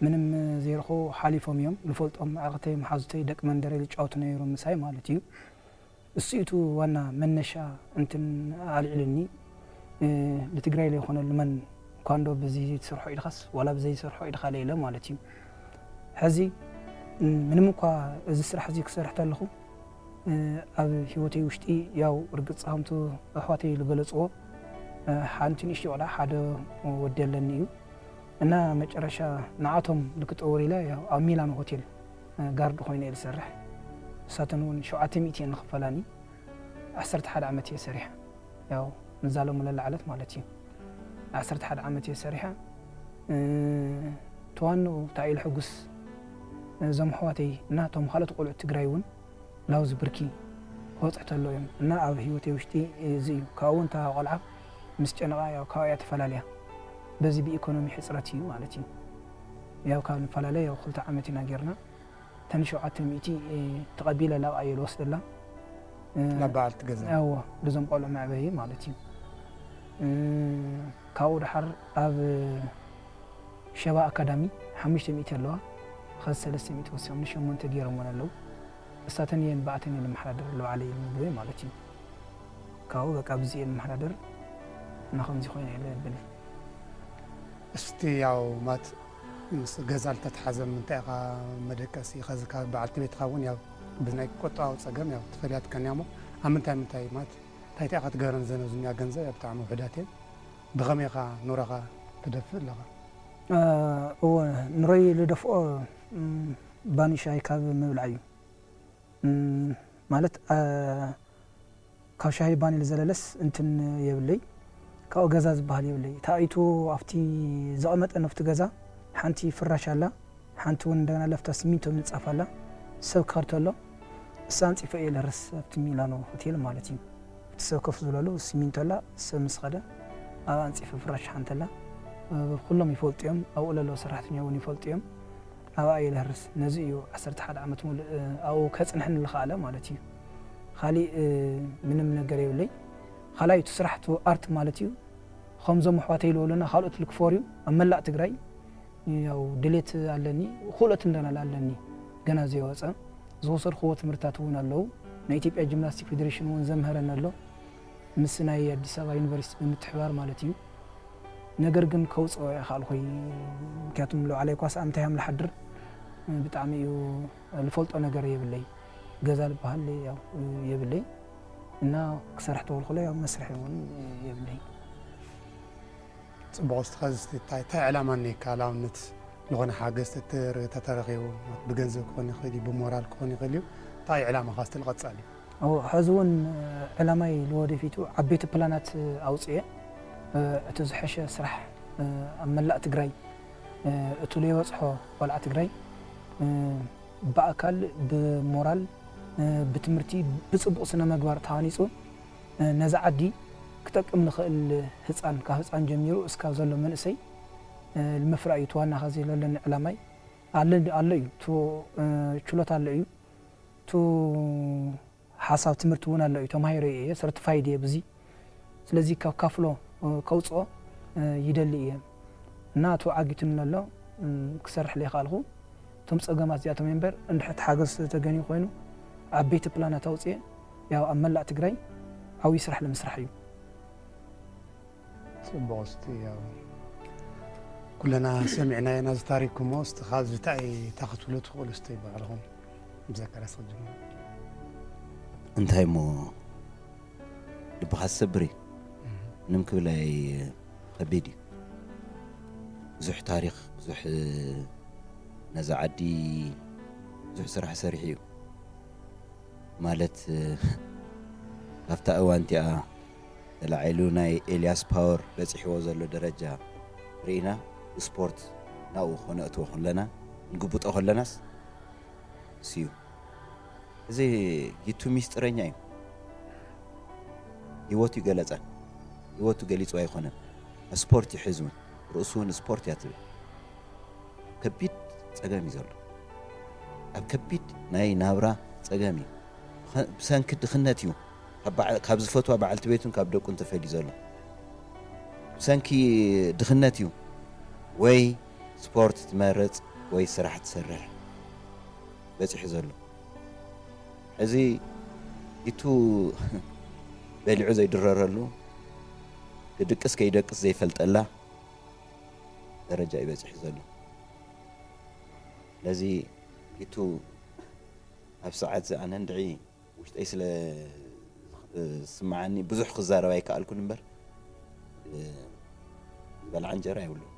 ምንም ዘይረኸቡ ሓሊፎም እዮም። ልፈልጦም ኣዕርኽተይ፣ መሓዙተይ፣ ደቂ መንደረይ ልጫወቱ ነይሮም ምሳይ ማለት እዩ። እሱ እዩ እቲ ዋና መነሻ እንትን ኣልዒሉኒ። እ፣ ልትግራይ ለይኮነሉ መን እኳ እንዶ በዚ ትሰርሖ ኢድኻስ ዋላ ብዘይ ሰርሖ ኢድኻ ለይለ ማለት እዩ። ሕዚ፣ እ፣ ምንም እኳ እዚ ስራሕ እዚ ክሰርሕ ተለኹ፣ እ፣ ኣብ ህይወተይ ውሽጢ ያው ርግጽ ከምቱ ኣሕዋተይ ዝገለጽዎ፣ እ፣ ሓንቲ ንእሽተይ ቆልዓ ሓደ ወዲ ኣለኒ እዩ። እና መጨረሻ ንዓቶም ልክጠውር ኢለ ያው ኣብ ሚላን ሆቴል፣ እ፣ ጋርድ ኮይነ እየ ዝሰርሕ። ንሳተን እውን ሸውዓተ ሚእቲ እየን ዝኽፈላኒ። ዓሰርተ ሓደ ዓመት እየ ሰሪሐ። ያው ንዛለሙ ለላዕለት ማለት እዩ። ዓሰርተ ሓደ ዓመት እየ ሰሪሐ። እ፣ ተዋንኡ እንታይ ኢሉ ሕጉስ፣ እዞም ኣሕዋተይ እና እቶም ካልኦት ቆልዑት ትግራይ እውን ላውዚ ብርኪ ክበጽሑ ተሎ እዮም እና ኣብ ህይወተይ ውሽጢ እዚ እዩ። ካብኡ እውን እታ ቆልዓ ምስ ጨነቓ ያው ካብኣ እያ ተፈላለያ። በዚ ብኢኮኖሚ ሕጽረት እዩ ማለት እዩ። ያው ካብ ንፈላለ ያው ክልተ ዓመት ኢና ጌርና። እተን ሸውዓተ ሚእቲ ተቐቢለ ላብኣ እየ ዝወስደላ። እ፣ ናብ በዓልቲ ገዛ። እወ፣ ነዞም ቆልዑ መዕበዪ ማለት እዩ። እ፣ ካብኡ ደሓር ኣብ ሸባ ኣካዳሚ ሓሙሽተ ሚእቲ ኣለዋ። ኸዚ ሰለስተ ሚእቲ ወሲኾም ንሸሞንተ ገይሮምወን ኣለዉ። እሳተን እየን ብኣተን እየን ዝመሓዳደር ኣለዋ ዓለይ ምግበይ ማለት እዩ። ካብኡ በቃ ብዚ እየን ዝመሓዳደር እና ከምዚ ኮይነ ኢለ የብል። እስቲ ያው ማት ምስ ገዛ ዝተተሓዘ ምንታይ ኢኻ መደቀሲ ኸዚ ካብ በዓልቲ ቤትኻ እውን ያው ብናይ ቁጠባዊ ጸገም ያው ትፈልያ ትከንያ እሞ ኣብ ምንታይ ምንታይ ማት እንታይ እንታይ ኢኻ ትገብረን ዘነዙኛ ገንዘብ ያው ብጣዕሚ ውሕዳት እየን። ብኸመይ ኢኻ ኑረኻ ትደፍእ ኣለኻ? እወ፣ ኑረይ ልደፍኦ ባኒ ሻሂ ካብ ምብላዕ እዩ። ማለት ካብ ሻሂ ባኒ ልዘለለስ እንትን የብለይ። ካብኡ ገዛ ዝበሃል የብለይ። ታይቱ ኣብቲ ዘቐመጠ ነፍቲ ገዛ ሓንቲ ፍራሽ ኣላ፣ ሓንቲ እውን እንደገና ለፍታ ሲሚንቶ ምንጻፍ ኣላ። ሰብ ክኸድ ተሎ እሳ ኣንጺፈ እየ ልህርስ ኣብቲ ሚላኖ ሆቴል ማለት እዩ። እቲ ሰብ ከፍ ዝብለሉ ሲሚንቶ ኣላ፣ ሰብ ምስ ኸደ ኣብ ኣንጺፈ ፍራሽ ሓንቲ ኣላ። ኩሎም ይፈልጡ እዮም፣ ኣብኡ ለለዉ ሰራሕተኛ እውን ይፈልጡ እዮም። ኣብኣ እየ ልህርስ። ነዚ እዩ ዓሰርተ ሓደ ዓመት ሙሉእ ኣብኡ ከጽንሐኒ ልኸኣለ ማለት እዩ። ካሊእ ምንም ነገር የብለይ። ካልኣይ እቲ ስራሕ እቲ ኣርት ማለት እዩ። ከምዞም ኣሕዋተይ ዝበሉና ካልኦት ልክፈር እዩ ኣብ መላእ ትግራይ ያው ድሌት ኣለኒ፣ ክእለት እንደናል ኣለኒ ገና ዘይወፀ ዝወሰድክዎ ትምህርታት እውን ኣለዉ። ናይ ኢትዮጵያ ጂምናስቲክ ፌዴሬሽን እውን ዘምሀረኒ ኣሎ ምስ ናይ ኣዲስ ኣበባ ዩኒቨርሲቲ ብምትሕባር ማለት እዩ። ነገር ግን ከውፅኦ ኣይከኣልኩይ። ምክንያቱም ልባዕላይ ኳስ ኣምታይ ሃም ልሓድር ብጣዕሚ እዩ ልፈልጦ ነገር የብለይ። ገዛ ልበሃል ያው የብለይ እና ክሰርሕ ተበልኩለ ያው መስርሒ እውን የብለይ። ፅቡቕ። እስቲ ኸዚ እስቲ እንታይ እንታይ ዕላማ እኒካ? ንኣብነት ዝኾነ ሓገዝ ተተረኺቡ ብገንዘብ ክኾን ይኽእል እዩ፣ ብሞራል ክኾን ይኽእል እዩ። እንታይ ዕላማኻ እስቲ ንቐፃሊ? ሕዚ እውን ዕላማይ ንወደፊቱ ዓበይቲ ፕላናት ኣውፅኤ እቲ ዝሐሸ ስራሕ ኣብ መላእ ትግራይ እቱ ለይበፅሖ ቆልዓ ትግራይ ብኣካል ብሞራል ብትምህርቲ ብፅቡቕ ስነ መግባር ተሃኒፁ ነዚ ዓዲ ክጠቅም ንኽእል ህፃን ካብ ህፃን ጀሚሩ እስካብ ዘሎ መንእሰይ ንምፍራይ እዩ እቲ ዋና ኸዚ ለለኒ ዕላማይ ኣሎ እዩ ችሎታ ኣሎ እዩ ሓሳብ ትምህርቲ እውን ኣሎ እዩ ተማሂረ እየ ሰርቲፋይድ እየ ብዚ ስለዚ ካብ ካፍሎ ከውፅኦ ይደሊ እየ እና እቲ ዓጊቱኒ ኣሎ ክሰርሕ ለይከኣልኩ እቶም ፀገማት እዚኣቶም እምበር እንድሕር ተሓገዝ ተገንዩ ኮይኑ ዓበይቲ ፕላናት ኣውፅኤ ያው ኣብ መላእ ትግራይ ዓብዪ ስራሕ ለምስራሕ እዩ። ፅቡቕ እስቲ ያው ኩለና ሰሚዕናዮ ናዚ ታሪክ እሞ እስቲ ካብዚ እንታይ እንታይ ክትብሉ ትኽእሉ እስቲ ባዕልኹም ብዘካርያስ ክጅምር። እንታይ እሞ ልብኻ ዝሰብር እዩ ምንም ክብል ኣይ ከቢድ እዩ ብዙሕ ታሪክ ብዙሕ ነዛ ዓዲ ብዙሕ ስራሕ ሰሪሑ እዩ ማለት ካብታ እዋን እቲኣ ተላዒሉ ናይ ኤልያስ ፓወር በፂሕዎ ዘሎ ደረጃ ርኢና ስፖርት ናብኡ ከነእትዎ ከለና ንግብጦ ከለናስ እሱ እዩ እዚ ጊቱ ሚስጥረኛ እዩ ህይወቱ ይገለፀ ህይወቱ ገሊፁ ኣይኮነን ስፖርት ይሕዝ እውን ርእሱ እውን ስፖርት እያ ትብል ከቢድ ፀገም እዩ ዘሎ ኣብ ከቢድ ናይ ናብራ ፀገም እዩ ብሰንኪ ድኽነት እዩ ካብ ዝፈትዋ በዓልቲ ቤቱን ካብ ደቁን ተፈልዩ ዘሎ ብሰንኪ ድኽነት እዩ ወይ ስፖርት ትመርፅ ወይ ስራሕ ትሰርሕ በፂሑ ዘሎ ሕዚ ኢቱ በሊዑ ዘይድረረሉ ክድቅስ ከይደቅስ ዘይፈልጠላ ደረጃ እዩ በፂሑ ዘሎ ስለዚ ኢቱ ኣብ ሰዓት ዝኣነ እንድዒ ውሽጠይ ስለ ዝስምዓኒ ብዙሕ ክዛረብ ኣይከኣልኩን እምበር ዝበልዓ እንጀራ የብሉን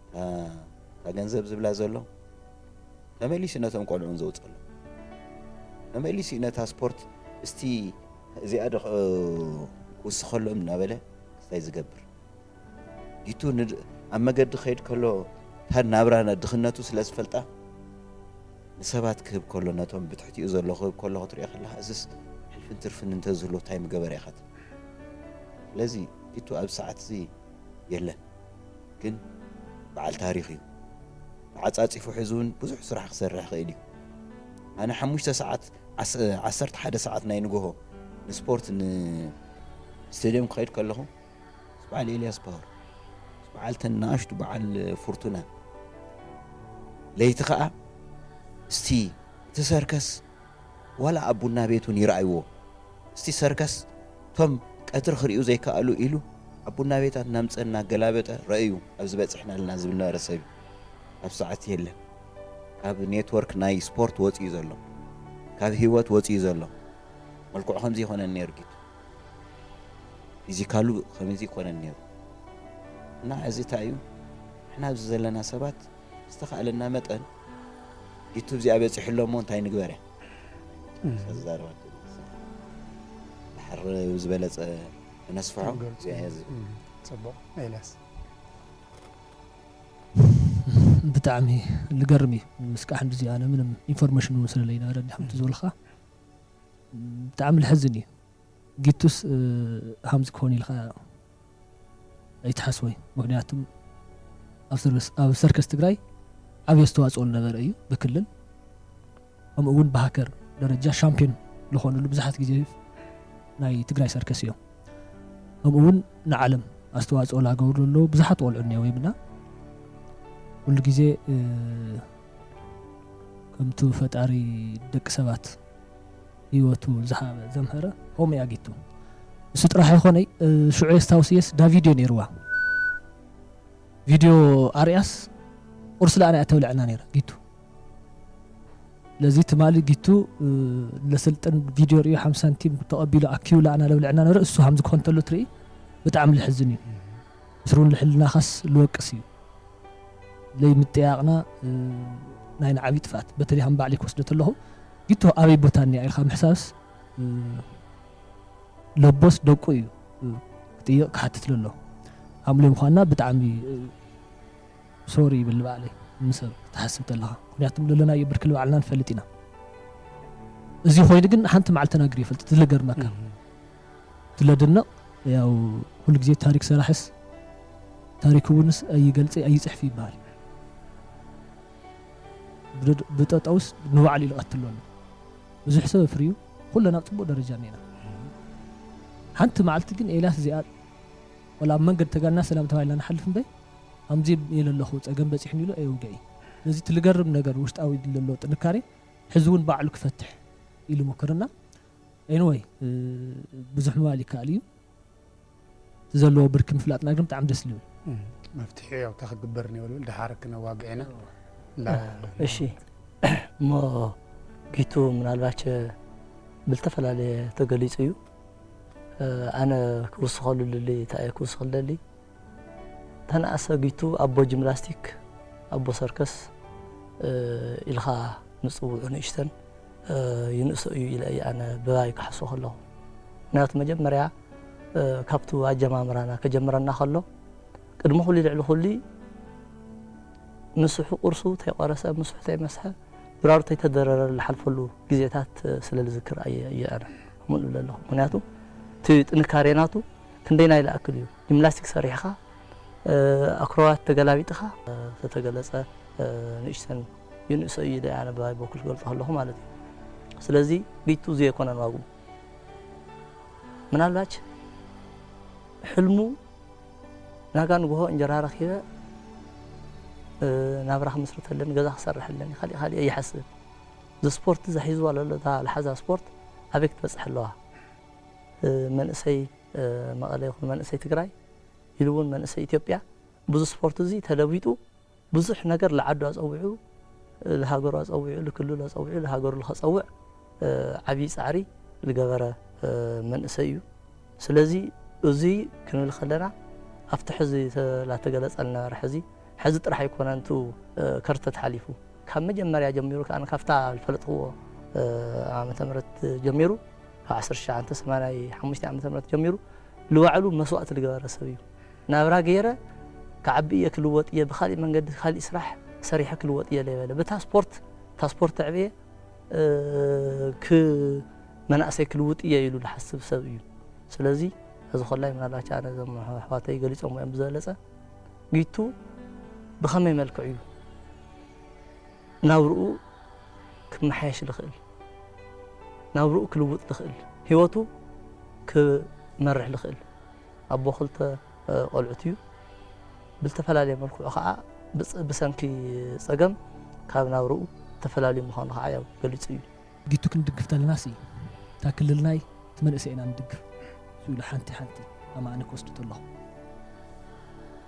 እታ ገንዘብ ዝብላ ዘሎ ተመሊሱ ነቶም ቆልዑን ዘውፀሎም ተመሊሱ ነታ ስፖርት እስቲ እዚኣ ዶ ክውስኸሎም እናበለ ክስታይ ዝገብር ጊቱ ኣብ መገዲ ከይድ ከሎ እታ ናብራ ድኽነቱ ስለ ዝፈልጣ ንሰባት ክህብ ከሎ ነቶም ብትሕቲኡ ዘሎ ክህብ ከሎ ክትሪኦ ከለካ እዝስ ሕልፍን ትርፍን እንተዝህሉ እንታይ ምገበረ ኢኻ ትብል ስለዚ ጊቱ ኣብ ሰዓት እዚ የለን ግን በዓል ታሪኽ እዩ ተዓፃፂፉ ሕዚ እውን ብዙሕ ስራሕ ክሰርሕ ይኽእል እዩ ኣነ ሓሙሽተ ሰዓት ዓሰርተ ሓደ ሰዓት ናይ ንግሆ ንስፖርት ንስቴድየም ክኸይድ ከለኹ በዓል ኤልያስ ፓወር በዓልተን ንኣሽቱ በዓል ፍርቱና ለይቲ ኸኣ እስቲ እቲ ሰርከስ ዋላ ኣብ ቡና ቤት እውን ይረኣይዎ። እስቲ ሰርከስ እቶም ቀትሪ ክርእዩ ዘይከኣሉ ኢሉ ኣብ ቡና ቤታት እናምጸ እናገላበጠ ረእዩ ኣብዚ በጺሕና ኣለና ዝብል ነበረ ሰብ እዩ። ኣብ ሰዓት የለን። ካብ ኔትወርክ ናይ ስፖርት ወጺኡ ዘሎ፣ ካብ ህይወት ወጺኡ ዘሎ። መልክዑ ከምዚ ይኾነን ነይሩ ጊቱ። ፊዚካሉ ከምዚ ይኾነን ነይሩ። እና እዚ እንታይ እዩ? ንሕና ኣብዚ ዘለና ሰባት ዝተኻእለና መጠን ጊቱ እዚኣ በጺሑ ኣሎ እሞ እንታይ ንግበር እያ። እም። ዝዛረባ ድሓር ዝበለጸ ነስፍሖ ክንገልጾ። እዚኣ እያ ዝብል። እም፣ ጽቡቕ። ኤልያስ። ብጣዕሚ ልገርም እዩ። ምስ ቃሕ እንደዚ ኣነ ምንም ኢንፎርሜሽን እውን ስለለይነበረኒ ከምቲ ዝበልካ ብጣዕሚ ልሕዝን እዩ። ጊቱስ፣ እ፣ ሃምዚ ክኾን ኢልካ ኣይትሓስቦይ። ምኽንያቱም ኣብ ሰርስ-፣ ኣብ ሰርከስ ትግራይ ዓብዪ ኣስተዋፅኦ ዝነበረ እዩ ብክልል። ከምኡ እውን ብሃከር ደረጃ ሻምፒዮን ዝኾኑሉ ብዙሓት ግዜ ናይ ትግራይ ሰርከስ እዮም። ከምኡ እውን ንዓለም ኣስተዋፅኦ ላገበሩ ዘለዉ ብዙሓት ቆልዑ እኒአው ይብልና። ኩሉ ግዜ፣ እ፣ ከምቱ ፈጣሪ ደቂ ሰባት ህይወቱ ዝሃበ ዘምሀረ ከምኡ እያ ጊቱ። እሱ ጥራሕ ኣይኮነይ፣ እ፣ ሽዑ የስታውስየስ ዳ ቪድዮ ነይርዋ። ቪድዮ ኣርያስ ቁርሲ ለኣና እያ ተብልዐና ነይራ ጊቱ። ስለዚ ትማሊ ጊቱ፣ እ፣ ለስልጥን ቪድዮ ርእዩ ሓምሳ ሳንቲም ተቐቢሉ ኣኪቡ ለኣና ለብልዐና ነይሩ። እሱ ሃምዚ ክኾን ተሎ ትርኢ ብጣዕሚ ልሕዝን እዩ። ምስሩን ልሕልናኻስ ልወቅስ እዩ። ለይምጥያቕና፣ እ፣ ናይ ንዓብዪ ጥፍኣት። በተለይ ከም ባዕለይ ክወስዶ ተለኹ፣ ጊቱ ኣበይ ቦታ እኒኣ ኢልካ ምሕሳብስ፣ እ፣ ለቦስ ደቁ እዩ፣ እ፣ ክጥይቕ ክሓትት ለሎ። ኣምሎ ምዃንና ብጣዕሚ፣ እ፣ ሶሪ ይብል ንባዕለይ፣ ንሰብ ክትሓስብ ተለኻ። ምኽንያቱም ለለናዮ ብርኪ ንባዕልና ንፈልጥ ኢና። እዚ ኮይኑ ግን ሓንቲ መዓልቲ ተናግር ይፈልጥ፣ ትልገርመካ። እም። ትለድነቕ፣ ያው፣ ኩሉ ግዜ ታሪክ ሰራሕስ ታሪክ እውንስ ኣይገልጽ ኣይጽሕፍ ይበሃል። ብደ-፣ ብጠጠውስ ንባዕሉ ኢሉ ቀትሎ ኣሎ። ብዙሕ ሰብ ኣፍርዩ፣ ኩለን ኣብ ጽቡቕ ደረጃ እኒና። ሓንቲ መዓልቲ ግን ኤልያስ እዚኣ፣ ወላ ኣብ መንገዲ ተጋና ሰላም ተባሂልና ንሓልፍ እምበይ፣ ከምዚ ኢለ ኣለኹ፣ ጸገም በጺሑኒ ኢሉ ኣይውግዕ እዩ። ስለዚ እቲ ልገርም ነገር ውሽጣዊ ዘሎ ጥንካሬ፣ ሕዚ እውን ባዕሉ ክፈትሕ ኢሉ ሞክርና። ኤኒወይ፣ እ፣ ብዙሕ ምባል ይከኣል እዩ። እቲ ዘለዎ ብርኪ ምፍላጥና ግን ብጣዕሚ ደስ ዝብል። እም፣ መፍትሒ ያው ተክግበር ነው ይብል፣ ድሓር ክነዋግዕ ኢና። እዋ። እንዳ-፣ እሺ፣ እሞ ጊቱ ምናልባች ብልተፈላለየ ተገሊጹ እዩ። እ፣ ኣነ ክውስኸሉ ልሊ፣ እንታይ እየ ክውስኽ ልደሊ? ተነኣሰ ጊቱ ኣቦ ጂምላስቲክ፣ ኣቦ ሰርከስ፣ እ፣ ኢልኻ ምጽውዑ ንእሽተን፣ እ፣ ይንእሶ እዩ ኢለ እየ ኣነ ብባይ ክሓስቦ ከለኹ። ምክንያቱ መጀመርያ፣ እ፣ ካብቱ ኣጀማምራና ከጀምረና ከሎ፣ ቅድሚ ኩሉ ልዕሊ ኩሉ ምስሑ ቁርሱ ተይቆረሰ፣ ምስሑ ተይመስሐ፣ ድራሩ ተይተደረረ ዝሓልፈሉ ግዜታት፣ እ፣ ስለ ዝዝክር ኣየ-፣ እየ ኣነ ከምኡ ልብል ኣለኹ። ምክንያቱ እቲ ጥንካሬ ናቱ ክንደይናይ ዝኣክል እዩ። ጂምላስቲክ ሰሪሕኻ፣ እ፣ ኣክሮባት ተገላቢጥኻ፣ እ፣ ዝተገለጸ፣ እ፣ ንእሽተን ይንእሶ እዩ ኢለ ኣነ ብባይ በኩል ክገልጾ ከለኹ ማለት እዩ። ስለዚ ጊቱ እዚ ኣይኮነን ዋግኡ። ምናልባች ሕልሙ ናጋ ንግሆ እንጀራ ረኺበ፣ እ፣ ናብራ ክምስርተለን፣ ገዛ ክሰርሐለን፣ ካሊእ ካሊእ ኣይሓስብን። እዚ ስፖርት እዚ ሒዝዋ ዘሎ፣ እታ ዝሓዛ ስፖርት ኣበይ ክትበጽሕ ኣለዋ? እ፣ መንእሰይ፣ እ፣ መቐለ ይኹን መንእሰይ ትግራይ ኢሉ እውን መንእሰይ ኢትዮጵያ ብዙ ስፖርት እዚ ተለዊጡ ብዙሕ ነገር ልዓዱ ኣጸዊዑ፣ ልሃገሩ ኣጸዊዑ፣ ልክልሉ ኣጸዊዑ፣ ልሃገሩ ልኸጸውዕ፣ እ፣ ዓብዪ ጻዕሪ ልገበረ፣ እ፣ መንእሰይ እዩ። ስለዚ እዚ ክንብል ከለና ኣብቲ ሕዚ ተ-፣ ላተገለጸ ልነበረ ሕዚ፣ ሕዚ ጥራሕ ኣይኮነን እቱ፣ እ፣ ከርተት ሓሊፉ። ካብ መጀመርያ ጀሚሩ ከኣ ካብታ ዝፈለጥክዎ፣ እ፣ ዓመተ ምህረት ጀሚሩ፣ ካብ ዓሰርተ ትሽዓተ ሰማንያ ሓሙሽተ ዓመተ ምህረት ጀሚሩ ልባዕሉ መስዋእቲ ልገበረ ሰብ እዩ። ናብራ ገይረ ክዓቢ እየ፣ ክልወጥ እየ፣ ብኻሊእ መንገዲ ካሊእ ስራሕ ሰሪሐ ክልወጥ እየ ለይበለ። ብታ ስፖርት፣ እታ ስፖርት ተዕብየ፣ እ፣ ክ-፣ መናእሰይ ክልውጥ እየ ኢሉ ዝሓስብ ሰብ እዩ። ስለዚ፣ እዚ ኮላይ ምናልባት ኣነ እዞም ኣሕዋተይ ገሊጾም እዮም ብዝበለጸ፣ ጊቱ ብኸመይ መልክዕ እዩ ናብርኡ ክመሓየሽ ልኽእል፣ ናብርኡ ክልውጥ ልኽእል፣ ህይወቱ ክመርሕ ልኽእል። ኣቦ ክልተ፣ እ፣ ቆልዑት እዩ። ብዝተፈላለየ መልክዑ ከዓ ብፀ- ብሰንኪ ፀገም ካብ ናብርኡ ተፈላልዩ ምዃኑ ከዓ ያው ገሊፁ እዩ። ጊቱ ክንድግፍ ተለናሲ እታ ክልልናይ እቲ መንእሰይ ኢና ንድግፍ ኢሉ ሓንቲ ሓንቲ ኣማእነ ክወስዱ ተለኹ።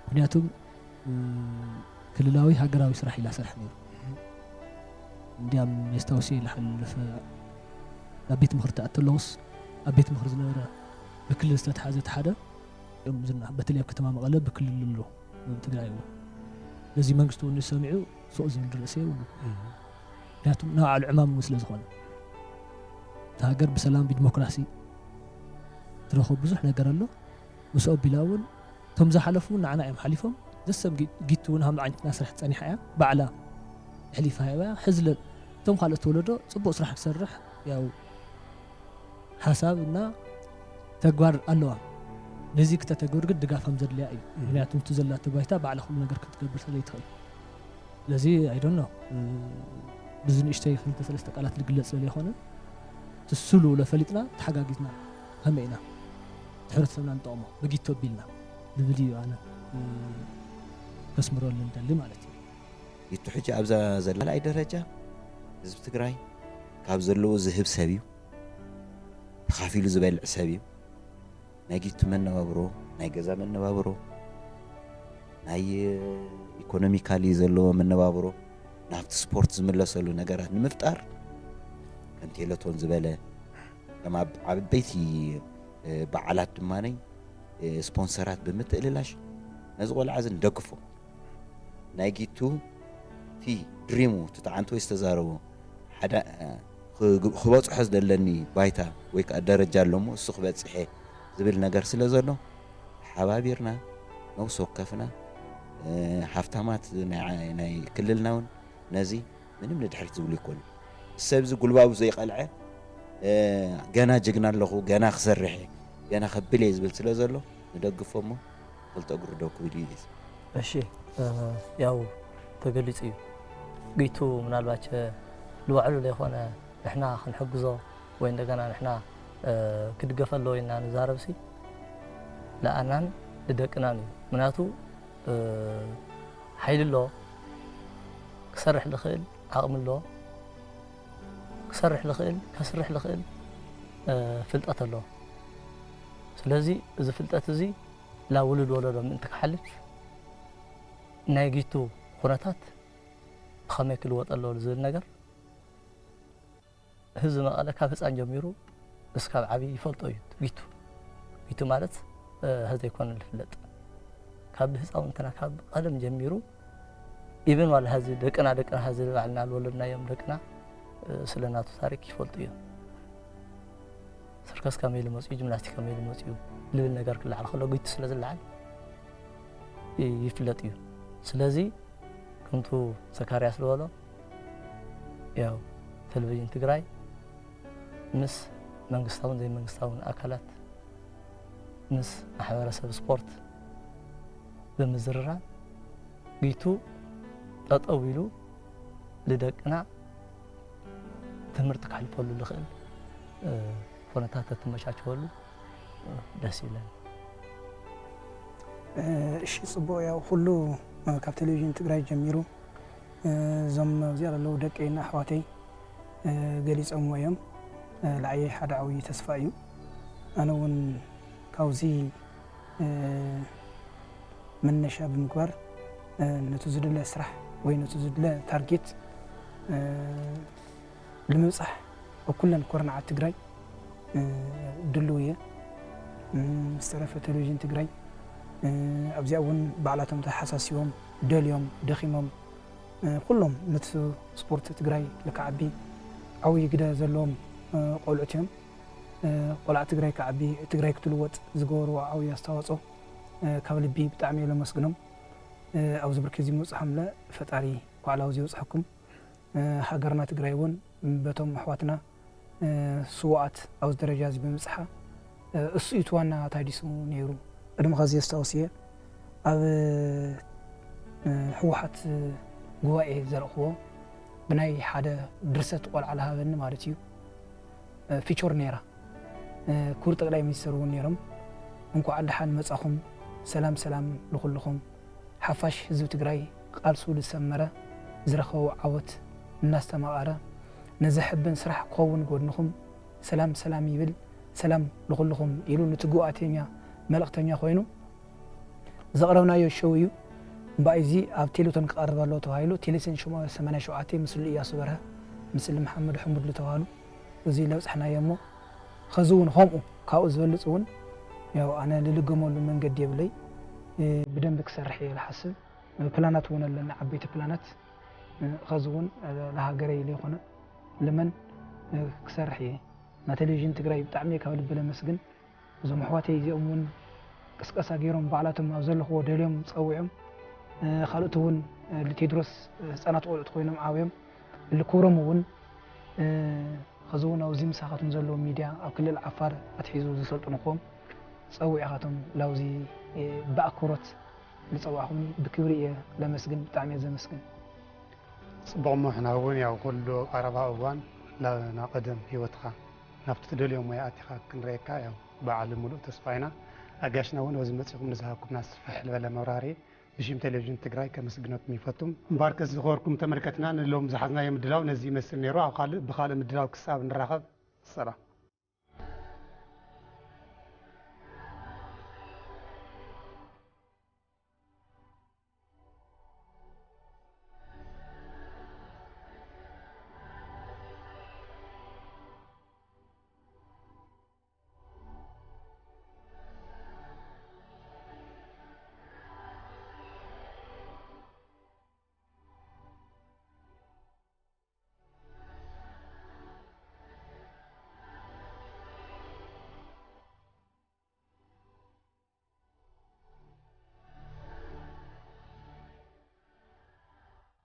ምክንያቱም ክልላዊ ሃገራዊ ስራሕ ኢላ ሰርሕ ነይሩ። እንዲያም የስታውሲ ለሓለፈ ናብ ቤት ምክሪ ተኣተለውስ ኣብ ቤት ምክሪ ዝነበረ ብክልል ዝተተሓዘ ተሓደ እዮም ዝና በተለይ ኣብ ከተማ መቐለ ብክልል ኣሎ ትግራይ እውን ነዚ መንግስቲ እውን ሰሚዑ ሱቕ ዝብል ርእሲ የብሉ። ምክንያቱም ናይ ባዕሉ ዕማም እውን ስለ ዝኾነ እቲ ሃገር ብሰላም ብዲሞክራሲ ትረኽቦ ብዙሕ ነገር ኣሎ። ምስኦ ቢላ እውን እቶም ዝሓለፉ ንዓና እዮም ሓሊፎም። ዘሰም ጊቱ እውን ሃምዚ ዓይነት እናሰርሐት ፀኒሓ እያ ባዕላ ኣሕሊፋ ሂባ። ሕዚ ለ እቶም ካልኦት ተወለዶ ፅቡቕ ስራሕ ክሰርሕ ያው ሓሳብ እና ተግባር ኣለዋ። ነዚ ክተተግብር ግን ድጋፍ ከም ዘድልያ እዩ። ምክንያቱ እቲ ዘላቶ ባይታ ባዕላ ኩሉ ነገር ክትገብር ስለ ይትኽእል። ስለዚ ኣይዶኖ ብዚ ንእሽተይ ክልተ ሰለስተ ቃላት ልግለፅ ስለ ዘይኮነ ትስሉ ለፈሊጥና ተሓጋጊዝና ከመይ ኢና ሕብረተሰብና ንጠቕሞ ብጊቶ ቢልና ልብል እዩ ኣነ ከስምረሉ ንደሊ ማለት እዩ። ይቱ ሕጂ ኣብዛ ዘላላይ ደረጃ ህዝቢ ትግራይ ካብ ዘለዎ ዝህብ ሰብ እዩ። ተኻፊሉ ዝበልዕ ሰብ እዩ። ናይ ጊቱ መነባብሮ፣ ናይ ገዛ መነባብሮ፣ ናይ ኢኮኖሚካሊ ዘለዎ መነባብሮ ናብቲ ስፖርት ዝምለሰሉ ነገራት ንምፍጣር ከም ቴሌቶን ዝበለ ከም ዓበይቲ በዓላት ድማ ስፖንሰራት ብምትእልላሽ ነዚ ቆልዓ እዚ ንደግፎ። ናይ ጊቱ እቲ ድሪሙ እቲ ተዓንቶ ዝተዛረቦ ሓደ ክበፅሖ ዝደለኒ ባይታ ወይ ከዓ ደረጃ ኣሎ እሞ እሱ ክበፅሐ ዝብል ነገር ስለ ዘሎ ተሓባቢርና ነብሲ ወከፍና ሃፍታማት ናይ ክልልና እውን ነዚ ምንም ንድሕሪት ዝብሉ ይኮኑ። ሰብዚ ጉልባቡ ዘይቀልዐ ገና ጅግና ኣለኹ፣ ገና ክሰርሕ እየ፣ ገና ከብል እየ ዝብል ስለ ዘሎ ንደግፎ እሞ ክልተ እግሩ ደው ክብል እዩ። እሺ ያው ተገሊፁ እዩ። ጊቱ ምናልባች ንባዕሉ ዘይኮነ ንሕና ክንሕግዞ ወይ እንደገና ንሕና ክድገፈ ኣለዎ ኢልና ንዛረብሲ ለኣናን ንደቅናን እዩ። ምክንያቱ ሓይሊ ኣሎ፣ ክሰርሕ ዝኽእል ዓቕሚ ኣሎ፣ ክሰርሕ ዝኽእል ከስርሕ ዝኽእል ፍልጠት ኣሎ። ስለዚ እዚ ፍልጠት እዚ ናብ ውሉድ ወለዶ ምእንቲ ክሓልፍ ናይ ጊቱ ኩነታት ብኸመይ ክልወጥ ኣለዎ ዝብል ነገር ህዝቢ መቐለ ካብ ህፃን ጀሚሩ እስካብ ዓብዪ ይፈልጦ እዩ። ጊቱ ጊቱ ማለት ሀዚ ኣይኮነን ዝፍለጥ ካብ ህፃውንትና ካብ ቀደም ጀሚሩ ኢብን ዋላ ሀዚ ደቅና ደቅና ሀዚ ባዕልና ዝወለድናዮም ደቅና ስለ ናቱ ታሪክ ይፈልጡ እዮም። ሰርከስ ከመይ ኢሉ መፅኡ ጂምናስቲክ ከመይ ኢሉ መፅኡ ልብል ነገር ክለዓል ከሎ ጊቱ ስለ ዝለዓል ይፍለጥ እዩ። ስለዚ ከምቱ ዘካርያስ ዝበሎ ያው ቴሌቪዥን ትግራይ ምስ መንግስታውን ዘይመንግስታውን ኣካላት ምስ ማሕበረሰብ ስፖርት ብምዝርራብ ጊቱ ጠጠው ኢሉ ልደቅና ትምህርቲ ከሕልፈሉ ዝኽእል ኩነታት ተትመቻችወሉ ደስ ይብለኒ። እሺ ፅቡቅ ያው ኩሉ ካብ ቴሌቪዥን ትግራይ ጀሚሩ እዞም ኣብዚኣ ዘለዉ ደቀይና ኣሕዋተይ ገሊፆምዎ እዮም። ንዓይ ሓደ ዓብዪ ተስፋ እዩ። ኣነ እውን ካብዚ መነሻ ብምግባር ነቲ ዝድለ ስራሕ ወይ ነቲ ዝድለ ታርጌት ንምብፃሕ ኣብ ኩለን ኮርናዓት ትግራይ ድልው እየ። ምስ ተረፈ ቴሌቪዥን ትግራይ ኣብዚኣ እውን ባዕላቶም ተሓሳሲቦም ደልዮም ደኺሞም ኩሎም ነቲ ስፖርት ትግራይ ልክዓቢ ዓብዪ ግደ ዘለዎም ቆልዑት እዮም። ቆልዓ ትግራይ ክዓቢ ትግራይ ክትልወጥ ዝገበርዎ ዓብዪ ኣስተዋፅኦ ካብ ልቢ ብጣዕሚ እየ ለመስግኖም። ኣብዚ ብርኪ እዚ ምብፅሖምለ ፈጣሪ ኳዕላዊ እዚ ይብፅሐኩም። ሃገርና ትግራይ እውን በቶም ኣሕዋትና ስዋኣት ኣብዚ ደረጃ እዚ ብምብፅሓ እሱ እዩ እቲ ዋና ታዲሱ ነይሩ። ቅድሚ ከዚ የስታውስ እየ ኣብ ህወሓት ጉባኤ ዘረእኽዎ ብናይ ሓደ ድርሰት ቆልዓ ልሃበኒ ማለት እዩ ፊቸር ነይራ። ክቡር ጠቅላይ ሚኒስትር እውን ነይሮም እንኳዕ ደሓን መፃኹም ሰላም ሰላም ልኩልኹም ሓፋሽ ህዝቢ ትግራይ ቃልሱ ዝሰመረ ዝረኸቦ ዓወት እናስተማቐረ ነዘሐብን ስራሕ ክኸውን ጎድንኹም ሰላም ሰላም ይብል። ሰላም ንኹልኹም ኢሉ ንትጉ ኣቴምያ መልእኽተኛ ኮይኑ ዘቕረብናዮ ሸው እዩ። እምበኣይ እዚ ኣብ ቴሌቶን ክቐርብ ኣለዎ ተባሂሉ ቴሌቶን ሰማንያ ሸውዓተ ምስሉ እያሱ በርሀ ምስሉ መሓመድ ሕሙድ ዝተባህሉ እዚ ለብፅሕናዮ እሞ ኸዚ እውን ከምኡ ካብኡ ዝበልፅ እውን ያው ኣነ ልልገመሉ መንገዲ የብለይ። ብደንብ ክሰርሕ እየ ዝሓስብ። ፕላናት እውን ኣለና ዓበይቲ ፕላናት። ኸዚ እውን ለሃገረይ ዘይኮነ ልመን ክሰርሕ እየ። እና ቴሌቪዥን ትግራይ ብጣዕሚ ካብ ልቢ ለመስግን። እዞም ኣሕዋተይ እዚኦም እውን ቅስቀሳ ገይሮም ባዕላቶም ኣብ ዘለኽዎ ደልዮም ፀዊዖም። ካልኦት እውን ልቴድሮስ ህፃናት ቆልዑት ኮይኖም ዓብዮም ልክብሮም እውን ኸዚ እውን ኣብዚ ምሳኻትኩም ዘለዉ ሚድያ ኣብ ክልል ዓፋር ኣትሒዙ ዝሰልጥኑ ክዎም ፀዊዕኻቶም ላውዚ ብኣክብሮት ዝፀዋዕኹም ብክብሪ እየ ለመስግን። ብጣዕሚ እየ ዘመስግን። ፅቡቕ እሞ ሕና እውን ያው ኩሉ ቀረባ እዋን ናብ ቀደም ህይወትኻ ናብቲ ትደልዮ ሞያ ኣቲኻ ክንረየካ ያው በዓል ምሉእ ተስፋ ኢና። ኣጋሽና እውን ኣብዚ መፂኹም ንዝሃብኩምና ስፍሕ ዝበለ መብራህርሂ ብሽም ቴሌቪዥን ትግራይ ከመስግነኩም ይፈቱ። እምበኣርከስ ዝኸበርኩም ተመልከትና ንሎም ዝሓዝናዮ ምድላው ነዚ ይመስል ነይሩ። ኣብ ካልእ ብኻልእ ምድላው ክሳብ ንራኸብ ሰላም።